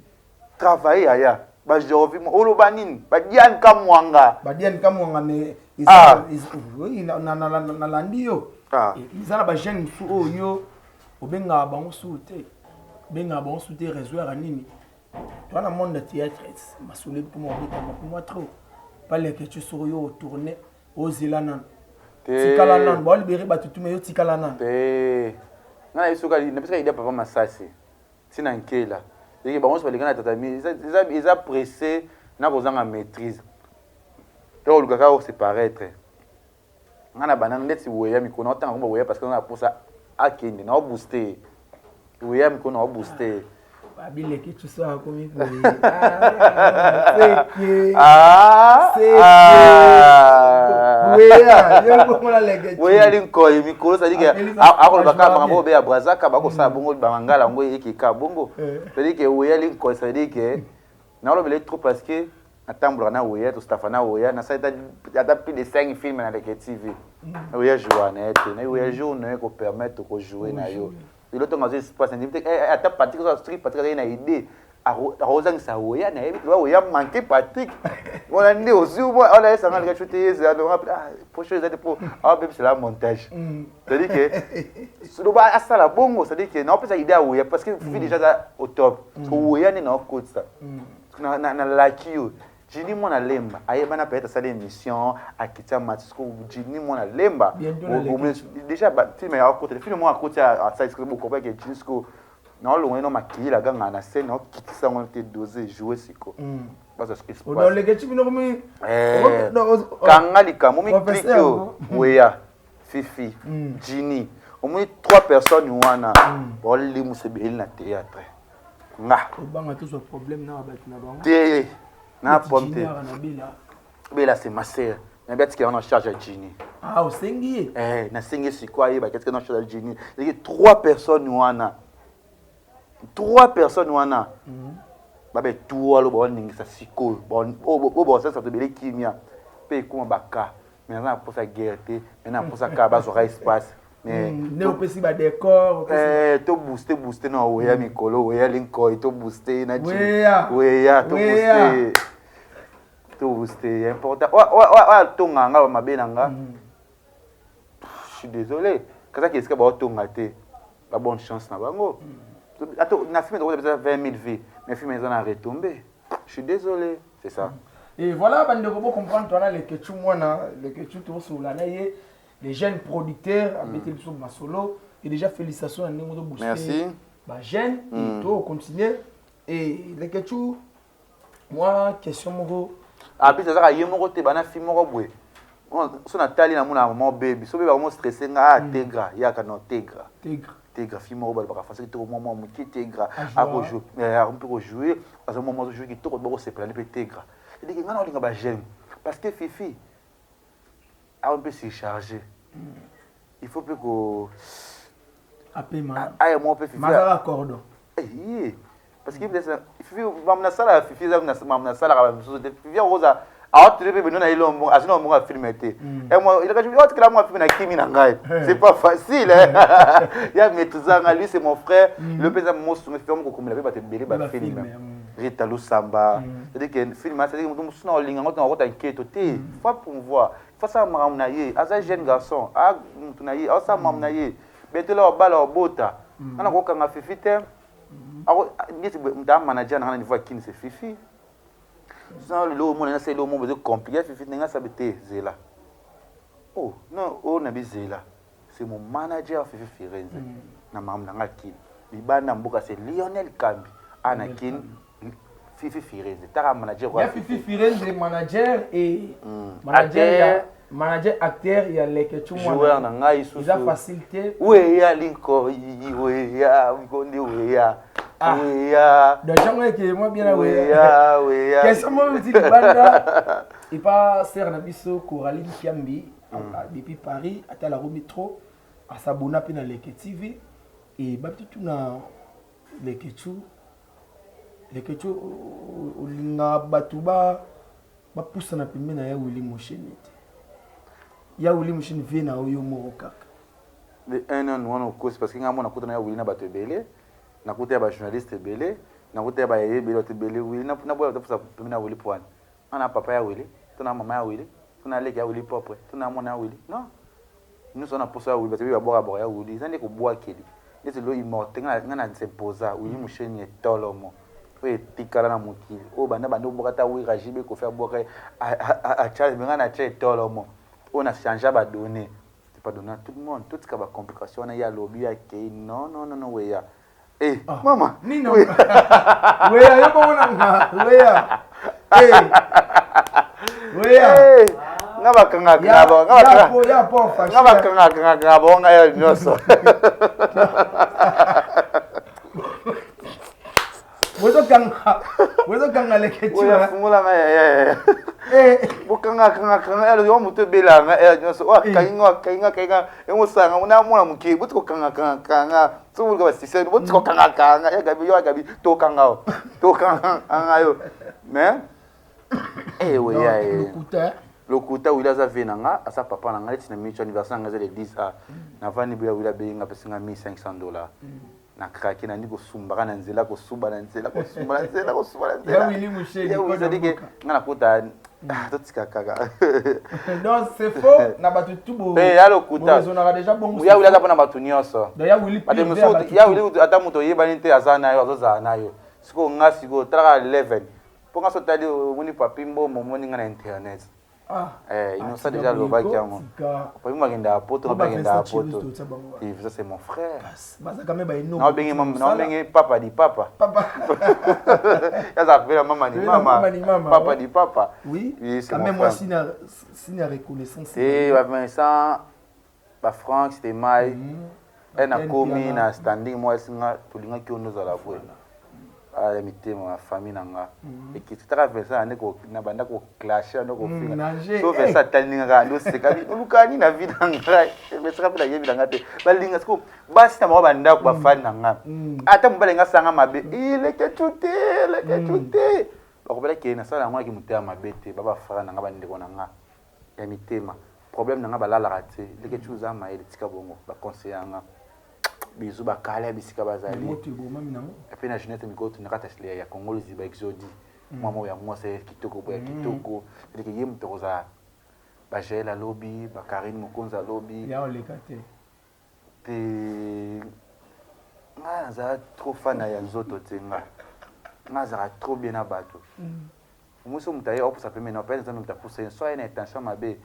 travaille aya bajorvi. Oloba nini? Badiane Kamwanga. Badiane Kamwanga, mais nalandi yo, eza na bajeune mosusu oyo obengaka bango susu te, obengaka bango susu te. Réseau yaka nini? Toa na monde ya théâtre, masolo mpoma obetama mpoma trop paleke ti soko yo otourne, ozela nano, tikala nano, baolibere bato tuma yo, tikala nano. Te, nga na biso napesaka idée papa Masasi ntina nkela eke bango nyonso balinga na tatami. Eza pressé na kozanga maîtrise to koluka kaka ose paraître. Nga na banana ndeti weya mikolo naotanga komba weya, parce que na posa akende na obooste weya mikolo na obooste. Babileki tuso akomi boye. Ah, ah. Weya linkoyi mikolo, c'est-à-dire que akoloba kaka makambo oyo ya Brazaka bakosala bongo, bamangala yango ekeka bongo. C'est-à-dire que weya linkoyi, c'est-à-dire que naolobela trop, parce que natambolaka na weya, tostafa na weya, nasali ata plus de 5 films na Leke TV. Weya joua na ye te, na weya jour na ye kopermettre kojouer na yo lelo ntongo azwi espace, ndimi te. Ata Patrik, soki Patrik azali na idée akozangisa weya, nayebi te weya manque Patrik wana nde ozwi wana esanga lika te ezalonga poche eza te mpo awabebisela montage. C'est-à-dire que loba asala bongo, c'est-à-dire que naopesa idée ya weya, parce que Fifi déjà aza au top. Weya nde naokotisa nalaki yo Jini mwana Lemba ayebana, peut-être asali émission akitia mati siko Jini mwana Lemba déjà film ya akota, film moko akoti asali siko bokopa ke Jini siko. Naolongo ino makili agangaka na scène, naokitisa yango te, dose joue siko. Bazwa soki espace. Olekeci bino komi Kanga likambo mi Professeur clique oyo. Weya, Fifi, Jini, omoni trois personnes wana baolimusa ebele na théâtre nga. Obanga tozwa problème na bato na bango. Te, na problème te. Junior na Bela. Bela, c'est ma sœur, nayebi, atikela wana charge ya Jini. Ah, osengi ye. Eh, nasengi sikoyo ayeba atikela na charge ya Jini. Ezalaki trois personnes wana, trois personnes wana babe tuwalo baoningisa sikoyo, oyo baosalisa bato ebele kimia mpe ekóma baka. Mais naza na mposa guerre te, mais na mposa kaka bazwaka espace, mais Nde opesi badécor. To booste, booste na Weya mikolo, Weya Linkoi, to booste na Jimmy. Weya. Weya, to Weya. booste, to booste, important oyo atonga nga bamabe na nga. Je suis désolé, kazaki esika baotonga te, ba bonne chance na bango. Ato na film tokoza pesa 20 000 vues, mais film eza na retombé. Je suis désolé, c'est ça. Et voilà, bandeko, bo comprendre towana Lekechu mwana Lekechu, tosolola na ye, les jeunes producteurs, abeteli biso masolo. Et déjà félicitations na ndenge ozobooste Merci. bajeune. Et to continuer. Et Lekechu, mwa question moko. Apesi azaka ye moko te, bana fi moko boye. So natali, namona mama bebi, so bebi akomo stresse nga. Ah, Tegra, yaka no Tegra. Tigre. Tegra, fi moko balobaka français kitoko, mwa mwa moke. Tegra Ajoua. Mpe kojouer, aza mwa mwa azojouer kitoko, bakosepela nde mpe Tegra. C'est-à-dire nga na olinga bajeune parce que Fifi awa mpe surchargé, il faut mpe ko Apema. Aya moko mpe Fifi. Mazaka cordon. Ye, parce que Fifi, mamu nasalaka, Fifi eza mamu nasalaka bamisusu te. Fifi akoza aotele mpe bino na ye lombongo, azwi na mbongo ya film te. Otikela mwa film na kimi na ngai, c'est pas facile ya maîtrise nga. Lui, c'est mon frère, le mpe eza mosunga. Fifi amokokomela mpe bato ebele bafilm, Rita Lusamba. C'est-à-dire que film, c'est-à-dire moto mosusu na olinga ngo, tona kokota nketo te. Faut promouvoir, faut asala makambo na ye. Aza jeune garçon, a motu na ye, aosala makambo na ye. Betela obala, obota nga na kokanga Fifi te. Neti moto a manager nanga na niveau ya Kini, c'est Fifi. So lelo omona nasa eloko moko eza compliqué, Fifi ndenge asabi te, zela. Oh non, oyo na bizela, c'est mon manager Fifi Firenze na makambo na nga Kini. Libanda mboka, c'est Lionel Kambi. A na Kini, Fifi Firenze taka manager. Ya Fifi Firenze, manager et manager ya manager, acteur ya Lekechu. Joueur na ngai. Eza facile te. Weya Linkoi, Weya Nkondi, Weya, Weya. Donc jango eke mwa bien na Weya, Weya. Question moko euti libanda epa sere na biso Coraline Kiambi depuis Paris, atalako trop, asabona mpe na Leke TV. E babi tuna Lekechu, Lekechu, olingaka bato bapusana pembeni na ya Willi Mosheni te? Ya Willi Mosheni vie na oyo moko kaka. Le un an wana okosi, parce que ngai mona nakutana ya Willi na bato ebele, nakuta ya bajournaliste ebele, nakuta ya baye ebele, bato ebele. Willi naboya bato pembeni ya Willi po wana nga na papa ya Willi, to na mama ya Willi, to na leki ya Willi propre, to na mwana ya Willi. Non, nyonso wana poso ya Willi, bato ebele babwaka ya Willi, eza nde kobwakeli. Neti lelo immortel, nga na nsempoza Willi Musheni, etolomo oyo etikala na mokili oyo banda banda obwaka ta Wira, Jibe, Kofi abwaka atia, me nga na tia etolomo oyo na change badonné. C'est pas donné à tout le monde. Totika bacomplication wana. Ye alobi akei. Non, non, non, non, Weya. Eh, ah, mama. Nini Weya, yo bongo na nga Weya? Eh. Weya. Eh, nga bakangaka nga bakangaka bango ngai ya nyonso. Bozokanga Leketu. Fungola ngai, bokangakangakanga yo moto ebelanga ya nyonso oyo akangi nga, akangi nga, akangi nga, emosanga namona moke. Boti kokangakangakanga, soki boluka basise, boti kokangakanga ya Gabi, yo ya Gabi, tokanga o tokanganga yo. Mais eweya lokuta. Wili aza ve na nga, aza papa na nga. Neti na minute anniversaire na nga eza le 10 a, navandi boya, Wili abengi nga, apesi nga 1500 $. Na krake, nandi kosumbaka na nzela, kosuba na nzela, kosumba na nzela, kosuba na nzela. C'est-à-dire que nga nakota, totika kaka. Donc c'est faux na bato tu. Ya lokuta. Déjà bongo. Ya Wili aza mpona bato nyonso. Bato mosusu, ya Wili, ata moto oyebani te, aza na yo, azozala na yo. Sikoyo nga, sikoyo talaka 11 mpo nga so otali, omoni Papi Mbombo, omoni nga na internet. Ah, Eh, Innocent déjà alobaki yango. Papi makendaka poto, Ba bakendaka Vincent Chiruzi poto. totia bango wana. Et ça, c'est mon frère. Baza quand même baenoko. Naobenge mama, naobenge papa di papa. Papa. Yazaka pela mama ni Pela mama mama. ni mama, Papa ouais. di papa. Oui, Oui, c'est quand mon même moi frère. signe ya reconnaissance. Te ba Vincent, ba Frank, c'était mai. E Ba Ken nakomi Piana. na standing moko esinga tolingaki yo nde ozala boye. Ah, ya mitema ya famille na nga. Ekiti taka Vincent ande ko na banda ko clasher ande ko finga. Nager, So eh. Vincent atali nga kaka ande oseka bi oluka nini na vie na ngai. Vincent mpe nayebi na nga te. Balinga siko basi na bango bandako bafani na nga. Ata mobali nga asanga mabe. Eleke tu te, eleke tu te. Bakobela ke nasala yango naki motema mabe te. Ba bafrère na nga, bandeko na nga ya mitema. Problème na nga balalaka te. Leke tu oza mayele, tika bongo. Baconseiller nga. Bizu bakala ya bisika bazali. Moto ebomami nango. Epe na jeunesse mikolo na kati ya Congo liziba exodi. Mwa moko ya mwasi ya kitoko boye ya kitoko. C'est-à-dire que ye moto akozala bajael alobi, bakarine Mokonzi alobi. Ya oleka te. Te, nga nazala trop fan ya nzoto te. Nga nazalaka trop bien na bato. Omosi moto aye opusa pembeni na pe nzambe, moto apusa ye so aye na intention mabe,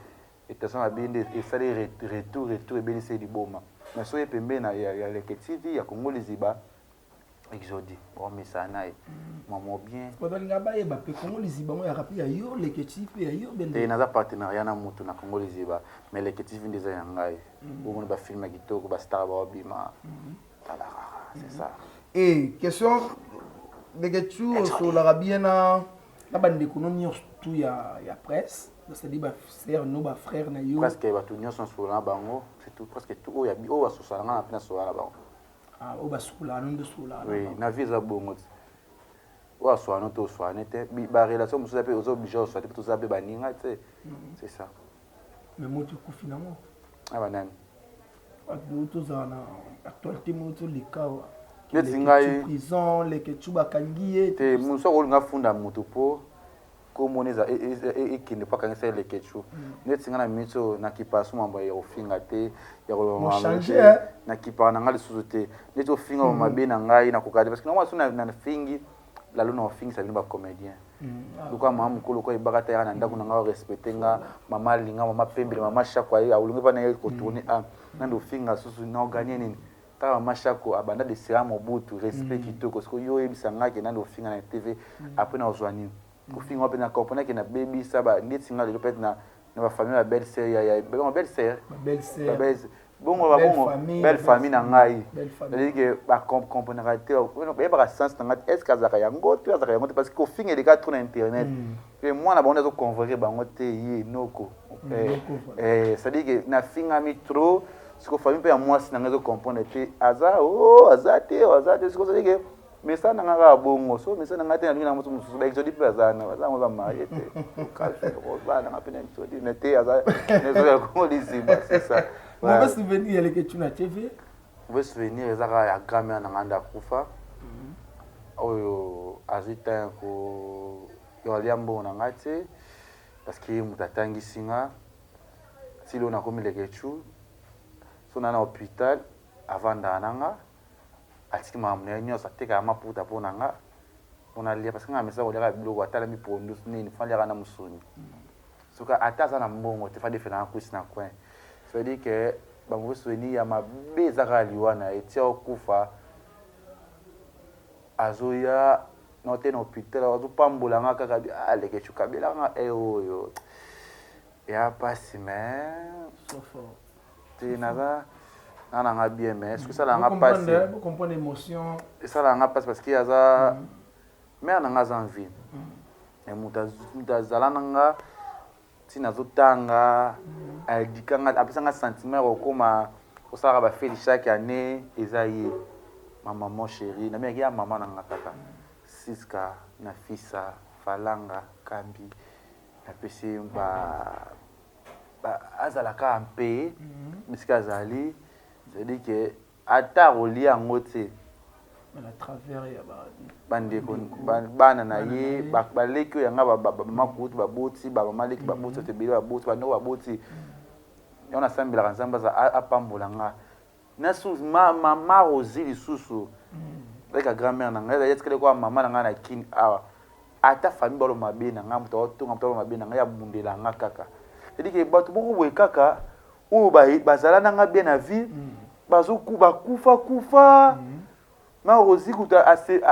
intention mabe nde esali retour ebelisi ye liboma. Mais so ye pembeni na ya Leke TV ya Congo liziba exodi baomesana na ye mwa bien. Bato balinga bayeba mpe Kongo liziba ngo yaka mpe ya yo Leketi mpe ya yo Te, bende. Naza partenariat na motu na Congo liziba, mais Leke TV nde eza ya ngai. Omona bafilm ya kitoko, bastar baobima, tala kaka, c'est ça. E question, Leketchou, osololaka bien na bandeko no nyonso tu ya presse, c'est-à-dire basœur no, bafrère na yo? Presque bato nyonso nasola na bango, c'est tout, presque tout oyo oyo basosala nga na mpe nasola na bango. Ah, oyo basololaka no nde osololaka na Oui. bango. Na vie eza bongo te. Oyo aswana te, oswane te. Barelation mosusu eza mpe oza obligé oswa te, mpe toza mpe baninga te, c'est ça. Mais moto ekufi nango. Na banani? Bato tozala na actualité moko toleka awa. Neti Leketchou prison, Leketchou bakangi ye. Te, mosu akolinga funda motu mpo komona eza ekende mpo akangisa ye Leketchou. Neti nga na miniti oyo nakipa so mambo ya kofinga te, ya koloba mabe Mochange, te. eh? Nakipaka na ngai lisusu te. Neti ofinga mabe na ngai, nakoka te, parce que nango so na fingi lalo na ofingisa bino bacomédien. Luka mama mokolo ko ebaka ta yaka na ndako na ngai, orespecte nga, mama alinga, mama pembele, mama Shako aye aolingi mpa na ye kotourne a nande ofinga susu na oganye nini? Kaka mama Shako abanda de sera Mobutu, respect kitoko. Soki yo oyebisa ngai ke nande ofinga na TV, après na ozwa nini kofinga mpe na comprendre ke nabebisa ndeti nga lelo peut-être na bafamille ya belle sœur ya bongo belle sœur. Belle sœur. Bongo Belle babongo famille, belle famille na ngai. Belle famille. C'est-à-dire que bacomprenaka te, bayebaka sens na ngai te. Est ce que azalaka yango te, azalaka yango te? Parce que kofinga eleka trop na internet pe mwana bango nde azoconvoquer bango te, ye noko. Noko, voilà. C'est-à-dire que nafingami trop. Siko famille mpe ya mwasi na ngai ezocomprendre te, aza o aza te, o aza te. Siko c'est-à-dire que mesa na ngai kaka bongo, so mesa na ngai te, nalingi na moto mosusu. Baexodi mpe aza na baza yango bamarie te, bana na ngai mpe na exodi, mais te, aza ya Kongo liziba, c'est ça. Mauvais souvenir ya Leketchou na TV? Mauvais souvenir eza kaka ya grand-mère na ngai nde akufa, oyo azwi temps ko yo alia mbongo na ngai te, parce que ye moto atangisi nga ti lelo nakomi Leketchou. So na hôpital avandaka na nga, atiki makambo na ye nyonso, atekaka maputa mpo na nga, mpo nalia, parce que nga mesa koliaka biloko atalami pondu nini, fa aliaka na mosuni. Soki ata aza na mbongo te, fa defelanga kwisi na coin. C'est à dire que bamauvais souvenir ya mabe eza kaka liwa na ye. Tia okufa, azoya na te na hôpital, azopambola nga kaka bi ah, Leketchou kabelanga nga e oyo ya pasi, mais So fort. Te, naza na nga bien, mais soki esalaka nga pasi. Comprendre émotion. Esalaka nga pasi parce que aza mare na nga, aza en vie, mais moto azala na nga ntina azotanga, aedika nga, apesa nga sentiment ya kokóma kosalaka bafêtes chaque année, eza ye, ma maman chérie. Nabengaki ya mama na nga kaka Siska na Fisa Falanga Kambi. Napesi ba azalaka mpe bisika azali, c'est-à-dire que ata akolia yango te. À travers ya ba Bandeko, bana na ye, baleki oyo yanga, bamama kutu baboti, bamama leki baboti, bato ebele baboti, bandeko baboti. Yango nasambelaka Nzambe aza apambola nga nasu mama Rosi lisusu, leka grand-mère na ngai, ezali etikali kwa mama na ngai na Kini awa. Ata famille balo mabe na nga, moto aotonga, moto alo mabe na nga, ya bundela nga kaka. C'est-à-dire que bato moko boye kaka oyo bazala na nga bien na vie, bazoku bakufa kufa. Ma Rosi kuta ase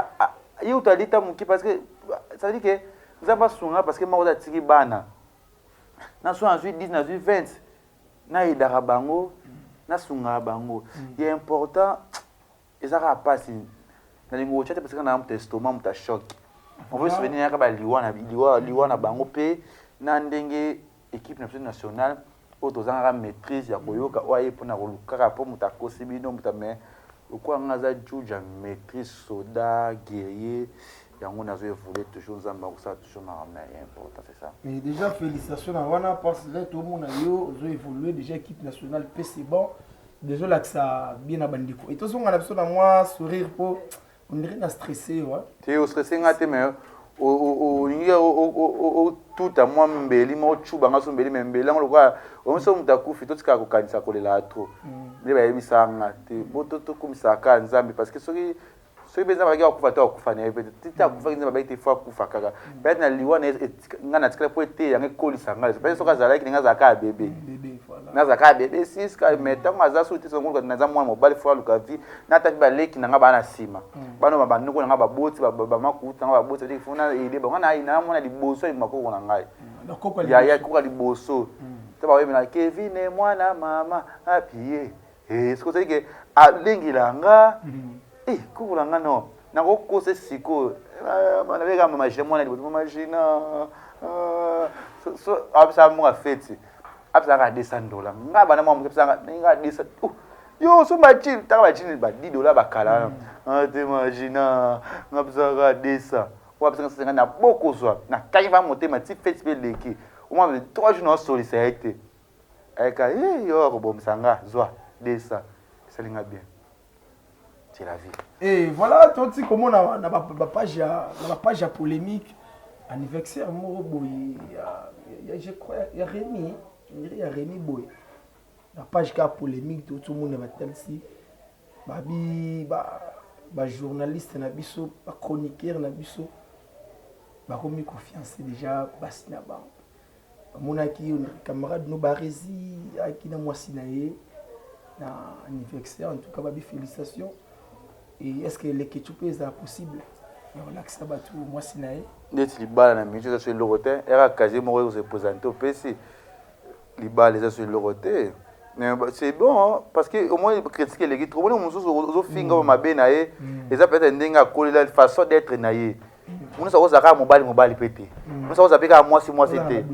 ye kuta alita moke, parce que ça veut dire que Nzambe asunga, parce que ma Rosi atiki bana. Na so nazwi 10, nazwi 20, nayedaka bango, nasungaka bango. Ya important eza kaka mpasi, nalingi kotya te, parce que na moto estomac, moto ya choc. On veut souvenir yaka baliwa na liwa, liwa na bango mpe na ndenge équipe na biso nationale oyo tozangaka maîtrise ya koyoka oyo aye mpona kolukaka mpo moto akosi bino moto. Mais lokola nga aza juge ya maîtrise, soda guerrier, yango nazo évoluer toujours. Nzambe akosala toujours makambo na ye, important c'est ça. Mais déjà félicitations na wana, parce que tomona yo ozo évoluer déjà équipe nationale mpe, c'est bon, déjà olakisa bien na bandeko. E tozonga na biso na mwa sourire, mpo on dirait na stressé wa. Te, ostresse nga te, mais olingi otuta mwa mbeli moko, cuba nga so mbeli, mais mbeli yango lokola omiso moto akufi, totikaka kokanisa kolela trop. Nde bayebisaka nga te, bo tokumisaka kaka Nzambe, parce que soki mpe Nzambe abaki akufa te, akufa na ye mpe te. Ti akufaki, Nzambe abaki te fo akufa kaka. Peut-être na liwa na ye nga natikala mpo ete yango ekolisa ngai. Peut-être soki azalaki ndenge azalaka ya bébé, bébé, voilà. Nazalaka ya bébé siska, mais ntango aza soki te, songo naza mwana mobali, fo aluka vie. Natapi baleki na nga baa na nsima, bana bandeko na nga, baboti bamakuta na nga, baboti ati fo na aide bango. Na mwana liboso ya makoko na ngai. Donc koko. Ya koka liboso te, bakoyebela Kevine mwana mama apie. Soki ozali ke alengela nga, koko na nga, non, nakokosa sikoyo, nabeka mama Gina, mwana liboso, mama Gina apesaka monga feti, apesaka $200. Nga bana mwa moke, apesaka nga 200. Yo so bachine, taka bachine ba $10 bakala wana te. Mama Gina nga apesaka 200, oyo apesaka 150 na bokozwa. Nakangi va motema ti feti mpe eleki, omwa 3 jours naosolisa ye te. Ayeka ye yo akobomisa nga, zwa 200, esalinga bien, c'est la vie. Et voilà, toti komona na bapage ya na bapage ya polémique, anniversaire moko boye ya, je crois, ya Rémi, ya Rémi boye, na page kaka polémique, totomona batalisi babi bajournaliste na biso, bachroniqueur na biso bakomi confiance déjà basi na bango. Bamonaki camarade no Baresi ayaki na mwasi na ye na anniversaire. En tout cas babi félicitation. Et est ce que leketu mpe ezala possible ya kolakisa bato mwasi na ye? Neti libala na mingi eza so eloko te, eka casier moko ekose présente, opesi libala, eza so eloko te. Mais c'est bon, parce que au moins critique eleki trop. Moni mosusu ozofinga mm. mabe na ye, eza peut-être ndenge akolela, façon d'être na ye. Mosusu akozala kaka mobali mobali mpe te, mosusu akozala mpe kaka mwasi mwasi te.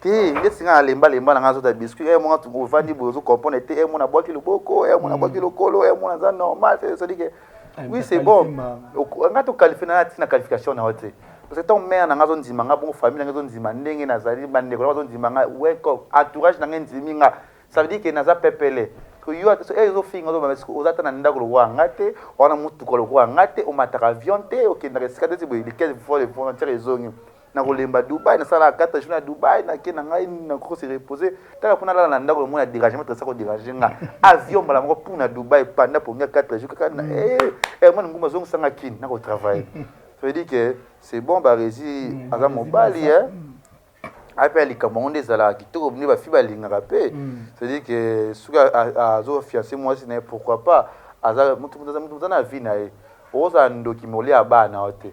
Te, ndeti nga nalemba lemba na nga, azota biscuit e monga, ovandi boye, ozocomprendre te. E mona abwaki loboko, e mona abwaki lokolo, e mona aza normal. C'est-à-dire que oui, c'est bon, nga toqualifie na ntina qualification na yo te, parce que ntango mare na nga azondima nga bongo, famille na nga ezondima ndenge nazali, bandeko na bazondima nga, entourage na nga endimi nga, ça veut dire que naza pepele. Yo ezofinga, oza ata na ndako lokola nga te, wana motuka lokola nga te, omataka avion te, okendaka esika te. Ti boye likese vol volontaire ezongi na kolemba Dubai, nasalaka 4 jours na Dubai, nake na ngai nakoko se reposer, taka mpona lala na ndako, lomona dérangement tresa kodérange nga, avion mbala moko mpona Dubai panda pongi ya 4 jours kaka. Mwana ngumba azongisanga kini nakotravaille. Ça veut dire que c'est bon, Baresi aza mobali, ape ya likambo yango nde ezalaka kitoko, nde bafi balingaka mpe. C'est-à-dire que soki azofiance mwasi na ye, pourquoi pas? Aza mutu aza na vie na ye. Okozala ndoki, me olia bana na yo te.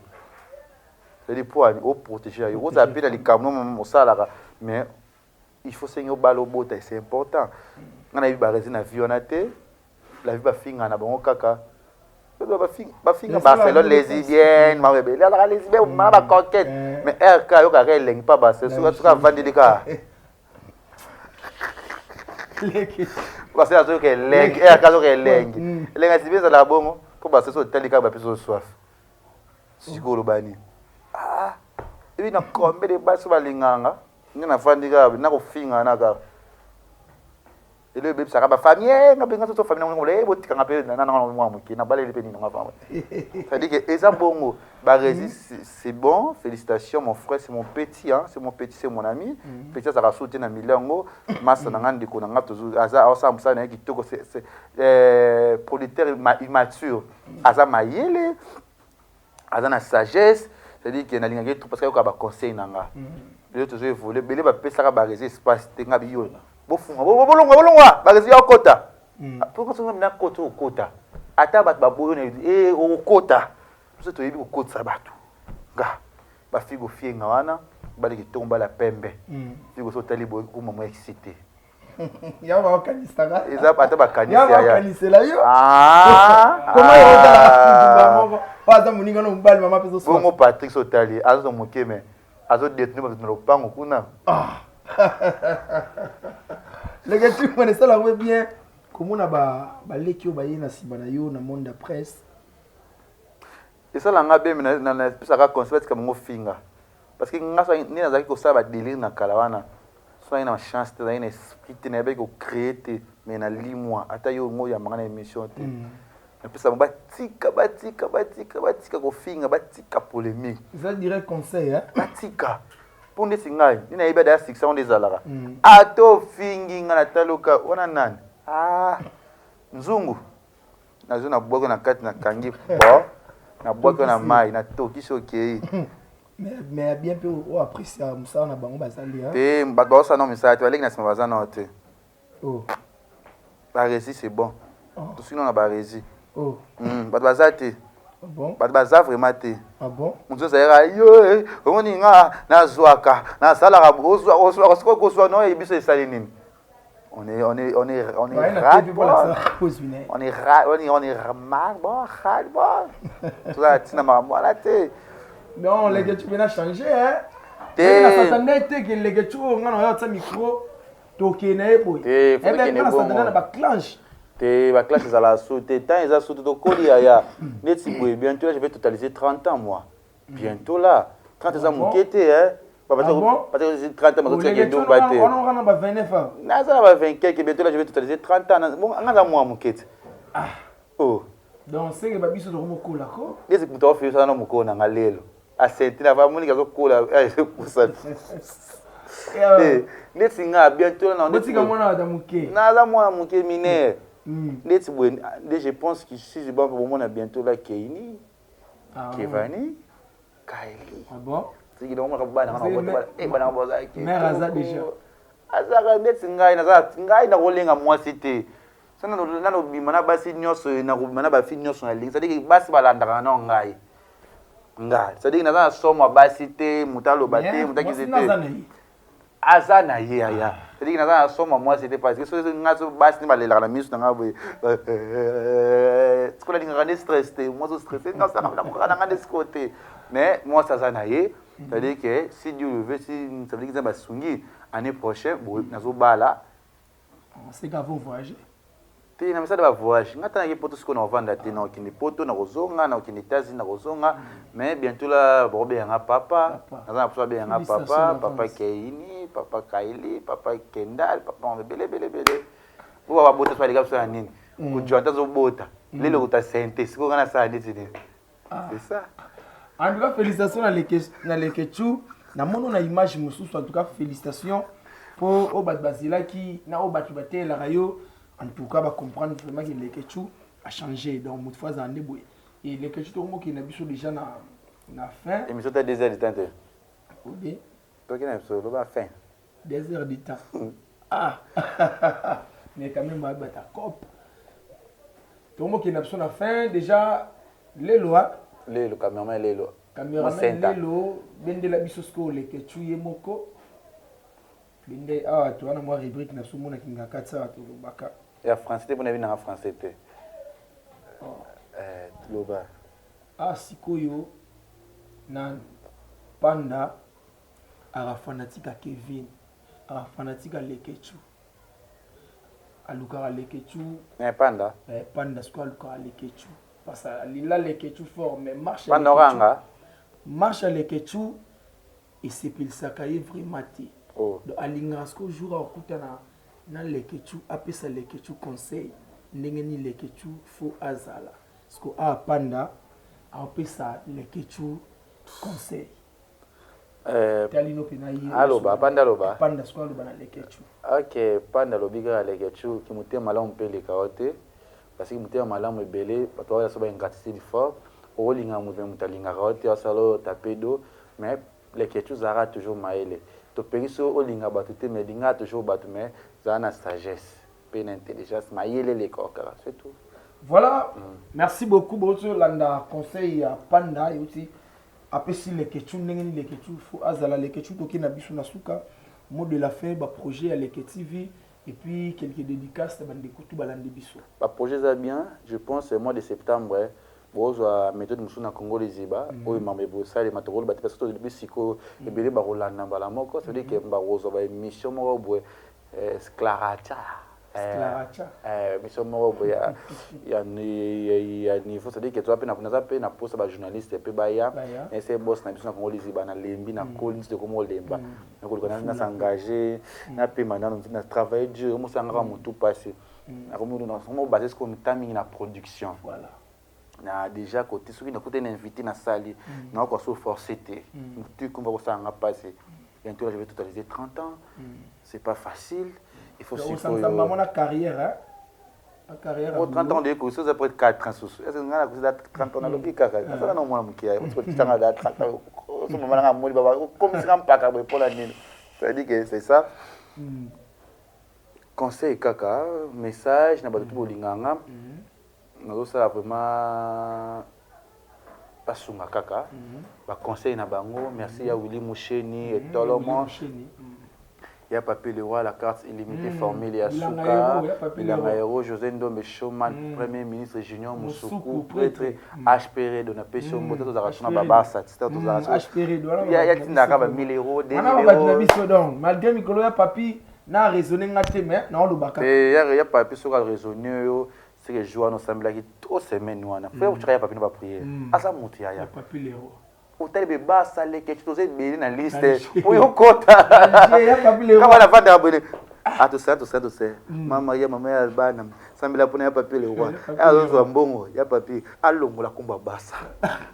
C'est-à-dire mpo oprotege yo, okozala mpe na likambo no osalaka, mais il faut sengi obala, obota, c'est important. Nga nayebi Baresi na vie wana te, la vie bafinga na bango kaka, bafinga Barcelone lesbienne, makambo ebele, azalaka lesbienne, mana baconquête. Mais rk ayokaka elengi mpa Barcelone, soki avandeli kaka Barcelone azoyoka elengi, rk azoyoka elengi. Elengi asibi ezalaka bongo mpo Barcelone soki otali kaka bapesi soif. Sikoyo oloba nini? Ebi na combien de basi balinganga nde nafandi kaka nakofinga na kaka elo ebebisaka bafamille. Nga mpe nga soso famille nango, e botikanga mpe nanga mwana moke, nabaleli mpe nini nga fama. C'est-à-dire que eza bongo, Baresi, c'est bon, félicitations mon frère, c'est mon petit, hein, c'est mon petit, c'est mon ami. Petit azalaka so te na milieu yango, masa na nga, ndeko na nga, aza aosala mosala na ye kitoko, c'est producteur immature, aza mayele, aza na sagesse. C'est-à-dire que nalingaki trop parce que ayoka baconseil na nga. Lelo tozo évolue, ebele bapesaka baréseau espace te. Nga biyo bofunga, bolongwa, bolongwa, baréseau ya okota. Pourquoi soki mina kota, okota, ata bato baboyo na e okota. Biso toyebi kokotisa bato. Nga bafigo fienga wana, baleki ntongo, bala pembe. Figo so otali boye, kuma mo excité. Yango baokanisaka. Eza ata bakanisi. Yango aya baokanisela yo. Ah, koma ah. otalaka moko po aza moninga no mobali, mama mpe. Bongo Patrik so otali, azozwa moke me azodétourner bato na lopango kuna. Leke wana esalaka mpe bien komona baleki oyo baye na nsima na yo na monde ya presse. Esalanga bien, me napesaka conseil batika bango finga, parce que nga nde nazalaki kosala badélire na kala wana. So nazalaki na chance te, nazalaki na esprit te, nayebaki kocréer te, mais nalimwa. Ata yo ngo oyambanga na émission te. Napesa bango batika, batika, batika, batika kofinga, batika polémique. Eza direct conseil, hein? Batika, mpo ndeti ngai nde nayebi adaya succès ngo nde ezalaka. Ata ofingi ngai, nataluka wana nani. Ah, nzungu nazwi, nabwaki na kati, nakangi bo, nabwaki na mai, natokisi, okei. Mais ya bien mpe oyo apprécie mosala na bango bazali, hein? Te, bato baosala nao misala te, baleki na nsima baza nao te. Oh. Barési, c'est bon. Oh. Tosuki nao na barési. Oh. Bato baza te. Ah bon. Bato baza vraiment te. Ah bon. Moto azalaka yo omoni nga nazwaka, nasalaka, ozwaka sikoyo kozwa na oyo biso esali nini? On est Baye na ras TV mpo alakisa kozwi na ye. On est ras, on est mal bon, ras bon, tozala ntina makambo wana te. Non, Leke mpena change, hein? Te. Na s'attendait te ke Leke oyo nga na oyo atia micro, tokende na ye boye. Te, faut Eh ben, tokende nga na bongo. s'attendait na baclanche. Te, baclasse ezala su te, temps eza su te, tokoli yaya. Neti boye, bientôt là je vais totaliser 30 ans, moi. Bientôt là 30 eza Ah bon? moke te, hein. Ah bon? Parce que 30 ans bazotiaka endumba te. Wana wana ba 29 ans. Naza na ba 20 quelque, bientôt là je vais totaliser 30 ans. Bon, nga aza mwa moke te. Oh. Donc senge babiso tokomokola ko. Neti moto aofilisa na mokolo na nga lelo, asenti na bamoniki azokola, ezokusa te. Neti nga bientôt là na botika mwana ata moke. Naza mwana moke mineur. Neti boye nde je pense que si je banque bomona bientôt là Keini, Ah, Kevani, Kaeli. Ah bon. Soki naomaka bana bana bazalaki. Mère aza déjà. Azalaka neti ngai, naza ngai nakolenga mwasi te. So nanobima na basi nyonso, nakobima na bafille nyonso nalingi. C'est-à-dire basi balandaka nao ngai nga, c'est-à-dire naza na somo ya basi te. Moto aloba te, moto akize Mwasi naza te. na ye. Aza na ye aya, c'est-à-dire naza na somo ya mwasi te, parce que soki nga so basi nde balelaka na miso na nga boye, sikoyo nalingaka nde stress te. Mwasi ostresse nga, osalaka nakokaka na nga nde sikoyo te. Mais mwasi aza na ye, c'est-à-dire que si Dieu le veut, si ça veut dire que Nzambe asungi, année prochaine boye nazobala. C'est qu'avant voyager. Te, na misala bavoyage nga tanaki poto, sikoyo na kovanda te, na kokende poto, na kozonga, na kokende États-Unis, na kozonga. Mais bientôt là bakobenganga papa. Papa. Naza na poso babenganga Félicitations papa. d'avance. Papa Keini, papa Kaili, papa Kendal, papa ebele ebele ebele. Po babota so baleka biso na nini, kozwa nta azobota lelo kota sente. Sikoyo nga nasala neti nini? C'est ça. En tout cas, félicitations na Leketchou. Namoni na image mosusu. En tout cas, félicitations mpo oyo bato bazelaki na oyo bato batelelaka yo. En tout cas, bacomprendre vraiment ke Leketchou a changé. Donc motu fo azala nde boye. E Leketchou, tokomokende na biso déjà na fin. Émission ta 2 heures du temps te. Obe. Toki na biso, loba fin. 2 heures du temps, ah, mais quand même babata cop. Tokomokende na biso na fin déjà lelo, ah. Lelo cameraman, lelo. Cameraman. Mosenta. Lelo bendela biso sikoyo Leketchou ye moko. Bende awa, toza na mwa rubrique na biso omonaki nga kati awa, tolobaka. Ya français te, mpona ebinanga français te. Loba. Ah, sikoyo na panda aka fanatique ya Kevin, aka fanatique ya Leketchou, alukaka Leketchou. Panda. Panda sikoyo alukaka Leketchou parce que alinga Leketchou fort, mais marche ya Panda. Leketchou- Okanga. Marche ya Leketchou esepelisaka ye vraiment te. Oh. Donc alingaka sikoyo jour akokutana na Leketchou, apesa Leketchou conseil ndenge nini Leketchou fo azala. Sikoyo awa panda aopesa Leketchou conseil. Talino mpe na ye. Aloba, panda aloba. Panda sikoyo aloba na Leketchou. Ok, panda alobi kaka Leketchou ki motema malamu mpe eleka yo te, parce que motema malamu ebele bato baoya so baingratitude fort. Olinga moto, moto alingaka yo te, asala oyo tapedo, mais Leketchou, zalaka toujours mayele. Topekisi yo olinga bato te, mais lingaka toujours bato, mais zala na sagesse mpe na intelligence, mayele eleka kaka, c'est tout. Voilà, merci beaucoup. Bozolanda conseil ya Panda euti apesi Leketchou ndenge nini Leketchou fo azala Leketchou. Toke na biso na suka, mot de la fin, baprojet ya Leke TV et puis quelques dédicaces na bandeko tu balandi biso. Baprojet eza bien. Je pense mois de septembre bozwa méthode mosusu na Congo Liziba oyo mambo ebosalema. Tokoloba te parce que toyebi sikoyo ebele bakolanda mbala moko. Ça veut dire que bakozwa baémission moko boye, Sclaracha. Sclaracha. Émission moko boye ya niveau. C'est à dire que toza mpe naza mpe na posa bajournaliste mpe baya ese boss na biso na Congo Liziba. Nalembi, nakoli nti tokoma olemba, nakoluka nasengage, napema nano na travailler dur, omosangaka motu mpasi. Nakomi base sikoyo mita mingi na production. Na déjà côté soki nakuti na invité, nasali, nakoka so forcé te, motu ekomba kosalanga mpasi. Bientôt là, je vais totaliser 30 ans, c'est pas facile, il faut sikoyo na carrière, hein? Carrière. 30 ans de kosi oza près 4 ans susu. Est-ce que nga nakosi da 30 ans? Nalobi kaka nasala na mwana moke, otanga da 30 ans, so mama nanga amoni baba okomisika mpaka boye mpola nini? C'est-à-dire que c'est ça. Conseil kaka, message na bato to bolinganga, nazosala vraiment basunga kaka baconseil na bango. Merci ya Willi Musheni etolomo, ya Papi le Roi, la carte illimitée, formule ya suka, Bilanga Hero, José Ndombe Showman, premier ministre Junior Musuku, prêtre HP Redo, napesi yo mbote. Tozalaka so na babasa, tozalaka ya tindaka ba 1000 euros. 2000 na biso. Donc malgré mikolo ya Papi na raisonne nga te, mais naolobaka. Ya Papi soki araisonne oyo, c'est que jour wana osambelaki to semaine wana frère otyaka ya Papi na baprière, aza moto yaya. Otali be basaleke, toza ebele na liste oyo okota kaka navandaka boye, atosala tosala tosala. Mama ya mama ya bana, sambela mpona ya Papi le Roi, azozwa mbongo ya Papi, alongola nkombo ya Basa,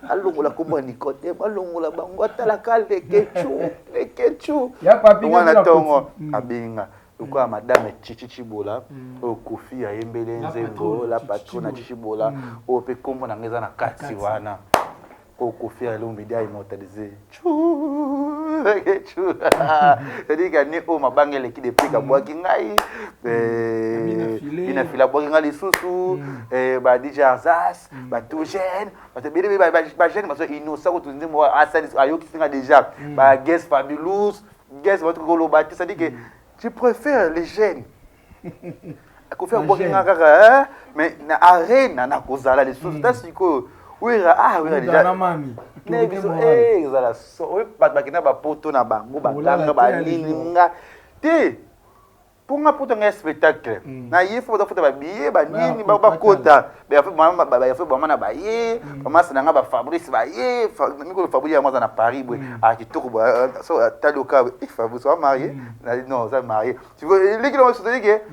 alongola nkombo ya Nicodème, alongola bango, atalaka Lekechu, Lekechu wana ntongo abenga lokola madame Chichi Chibola oyo Kofi ayembeli nzembo la patronne Chichi Bola, oyo mpe nkombo na ngai eza na kati wana, oyo Kofi Olomide a immortalisé. C'est-à-dire que ane oyo mabanga eleki depuis kabwaki ngai, bina fila abwaki ngai lisusu, ba DJ Arzas, bato jeune, bato ebele, bajeune bazo innocent kutu, nzembo ayokisi nga déjà, bages Fabulous, ges bato koloba te. C'est-à-dire que je préfère les jeunes. Kofi abwaki nga kaka, mais na arena nakozala lisusu ta sikoyo. Wera, ah Wera déjà biso ezala so bato bakenda bapoto na bango, baganga banini, nga te, mpo nga poto nga ya spectacle na ye fo bazafuta babillet banini, bakota bayafe bama na baye bamasi na nga, bafabrice baye mikolo. Fabrice yango aza na Paris boye, ah kitoko boye, so atali oka Fabrice oa marié, non, oza marié, tu vois eleki nango. C'est-à-dire que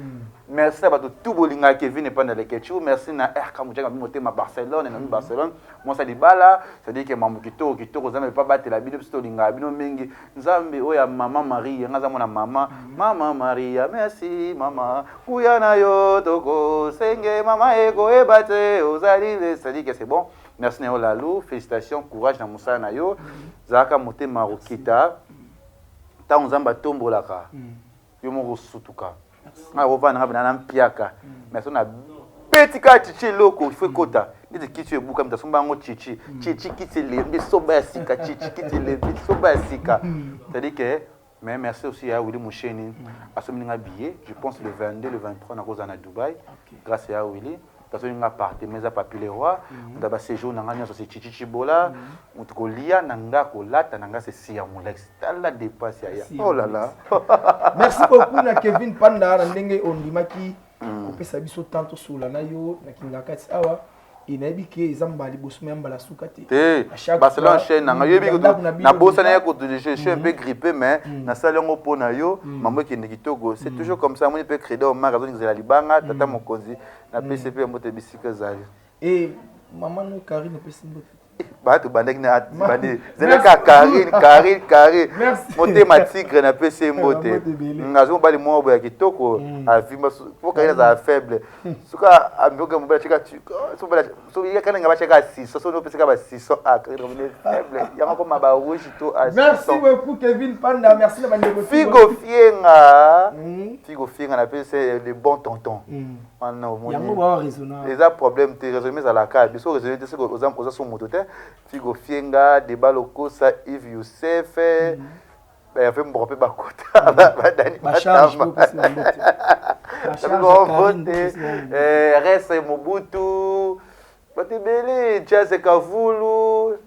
merci na bato tout bolingaka Kevin epai na Lekechu. Merci na RK Mojaka motema Barcelone, Nami Barcelone, mwasi libala. C'est-à-dire que mambo kitoko kitoko, Nzambe epa batela bino. Biso tolingaka bino mingi. Nzambe oyo ya mama Marie, nga aza mwana mama, mama Maria, merci mama, kuya na yo tokosenge mama ekoyeba te ozali. C'est-à-dire que c'est bon. Merci na yo Lalu, félicitations, courage na mosala na yo, zalaka motema kokita ntango Nzambe atombolaka yo moko, osutuka nga kovanda nga bena na mpiaka. Mais so na beti kaka Chichi, eloko ifo ekota neti kiti oyo ebuka, moto asomba yango. Chichi, Chichi, kiti elembi, somba ya sika. Chichi, kiti elembi, somba ya sika. C'est-à-dire que, mais merci aussi à Willy Moucheni, asombi nga billet. Je pense le 22, le 23 nakozala na Dubaï grâce à Willy. Tasoli nga appartement eza Papi le Roi, moto baséjour na nga nyonso c'est Chichi Chibola, moto kolia na nga, kolata na nga c'est Sia Molex. Tala dépasse ya, oh là là. Merci beaucoup na Kevin Panda na ndenge ondimaki kopesa biso temps tosola na yo na kinga kati awa. E nayebi ke eza mbala liboso, me mbala suka te. Te, Barcelone chaîne nanga yoyebi, nabosana ya koto, je suis un peu grippé, mais nasali yango mpo na yo, mambo ekende kitoko. C'est toujours comme ça. Amoni mpe Crédit Omar azoningizela libanga, tata mokonzi, napesi mpe mbote bisika ezali. E mama no Karine, opesi mbote. Ba tobandaki na bandi zelaka Karine, Karine, Karine. Motema tigre na pesi ye mbote. Azo mobali moko boye ya kitoko avimba po Karine azala faible. Soki amioka mobali atyeka soki yaka nanga batyaka 600 soki opesaka ba 600 ah Karine omoni faible yango akoma ba rouge to a 600. Merci beaucoup Kevin Panda, merci na bandeko. Figo Fienga. Figo Fienga na pesi le bon tonton. Wana omoni. Yango ba raisonnable. Eza problème te raisonnement ezalaka biso raisonnement te soki oza so moto te. Figo Fienga, Deba Lokosa, Yves Youssef, Hervé Mboko mpe bakota badani batamba mbote Rese Mobutu bato ebele Jazz Kavulu.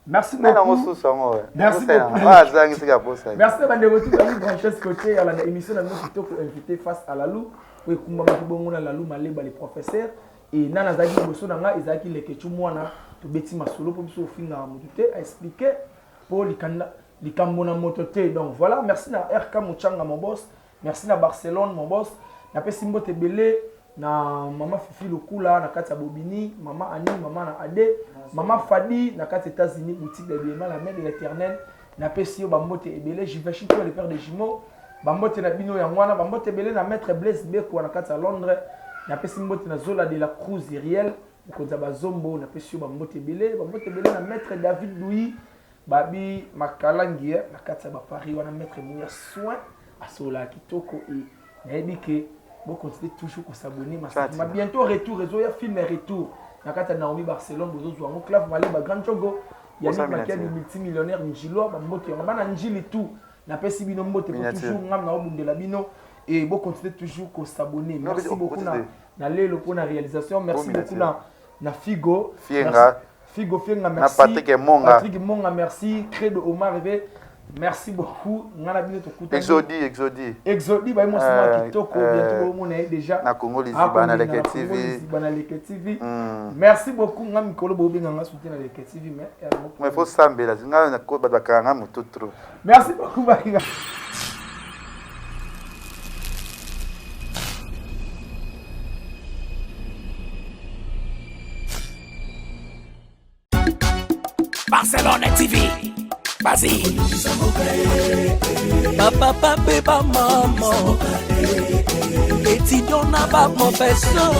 Merci beaucoup. Mosusu yango. Merci beaucoup. Azangi sika posa. Merci na bandeko tout bali branché côté ya la émission na bino kitoko invité face à la loupe oyo ekumbamaki bongo na Lalou Maleba le professeur et nana azalaki liboso na nga ezalaki Leketchou mwana tobeti masolo mpo biso ofingaka motu te a expliquer mpo likambo na moto te. Donc voilà, merci na RK Muchanga mon boss, merci na Barcelone mon boss, napesi mbote ebele na mama Fifi Lukula na kati ya Bobini, mama Annie, mama na Ade, mama Fadi na kati États-Unis, boutique d'habillement la main de l'Éternel, napesi yo bambote ebele, Jivachi toi le père de jumeaux, bambote na bino yango wana, bambote ebele na maître Blaise Bekwa na kati ya Londres, napesi mbote na Zola de la Cruz Riel, mokonzi ya bazombo, napesi yo bambote ebele, bambote ebele na maître David Louis Babi Makalangi na kati ya ba Paris wana, maître Mouya soin asololaka kitoko et nayebi ke bo continuer toujours ko s'abonner massivement. Bientôt retour ezoya film ya retour na kati ya Naomi Barcelone, bozozwa yango Clave Maleba Grand Chogo Yannick Makiadi multimillionnaire Njilwa bambote yango bana Njili tout napesi bino mbote po toujours ngam na obundela bino et bo continuer toujours ko s'abonner. Merci beaucoup na lelo pour la réalisation, merci beaucoup na Figo Fienga. Figo Fienga, merci. Na Patrick Monga. Patrick Monga, merci. Credo Omar Reve, merci beaucoup. Ngana bino tokuta. Exodi, Exodi. Exodi, ba mo sima kitoko, bientôt bo mona déjà. Na Congo Liziba na Leke TV. Liziba na Leke TV. Merci beaucoup ngam mikolo bo benga nga soutien na Leke TV mais mais faut sambela nga na ko ba kanga mutu trop. Merci beaucoup Barira. Barcelone TV, vas-y. Papa, papa, maman, étudiant na ba professeur.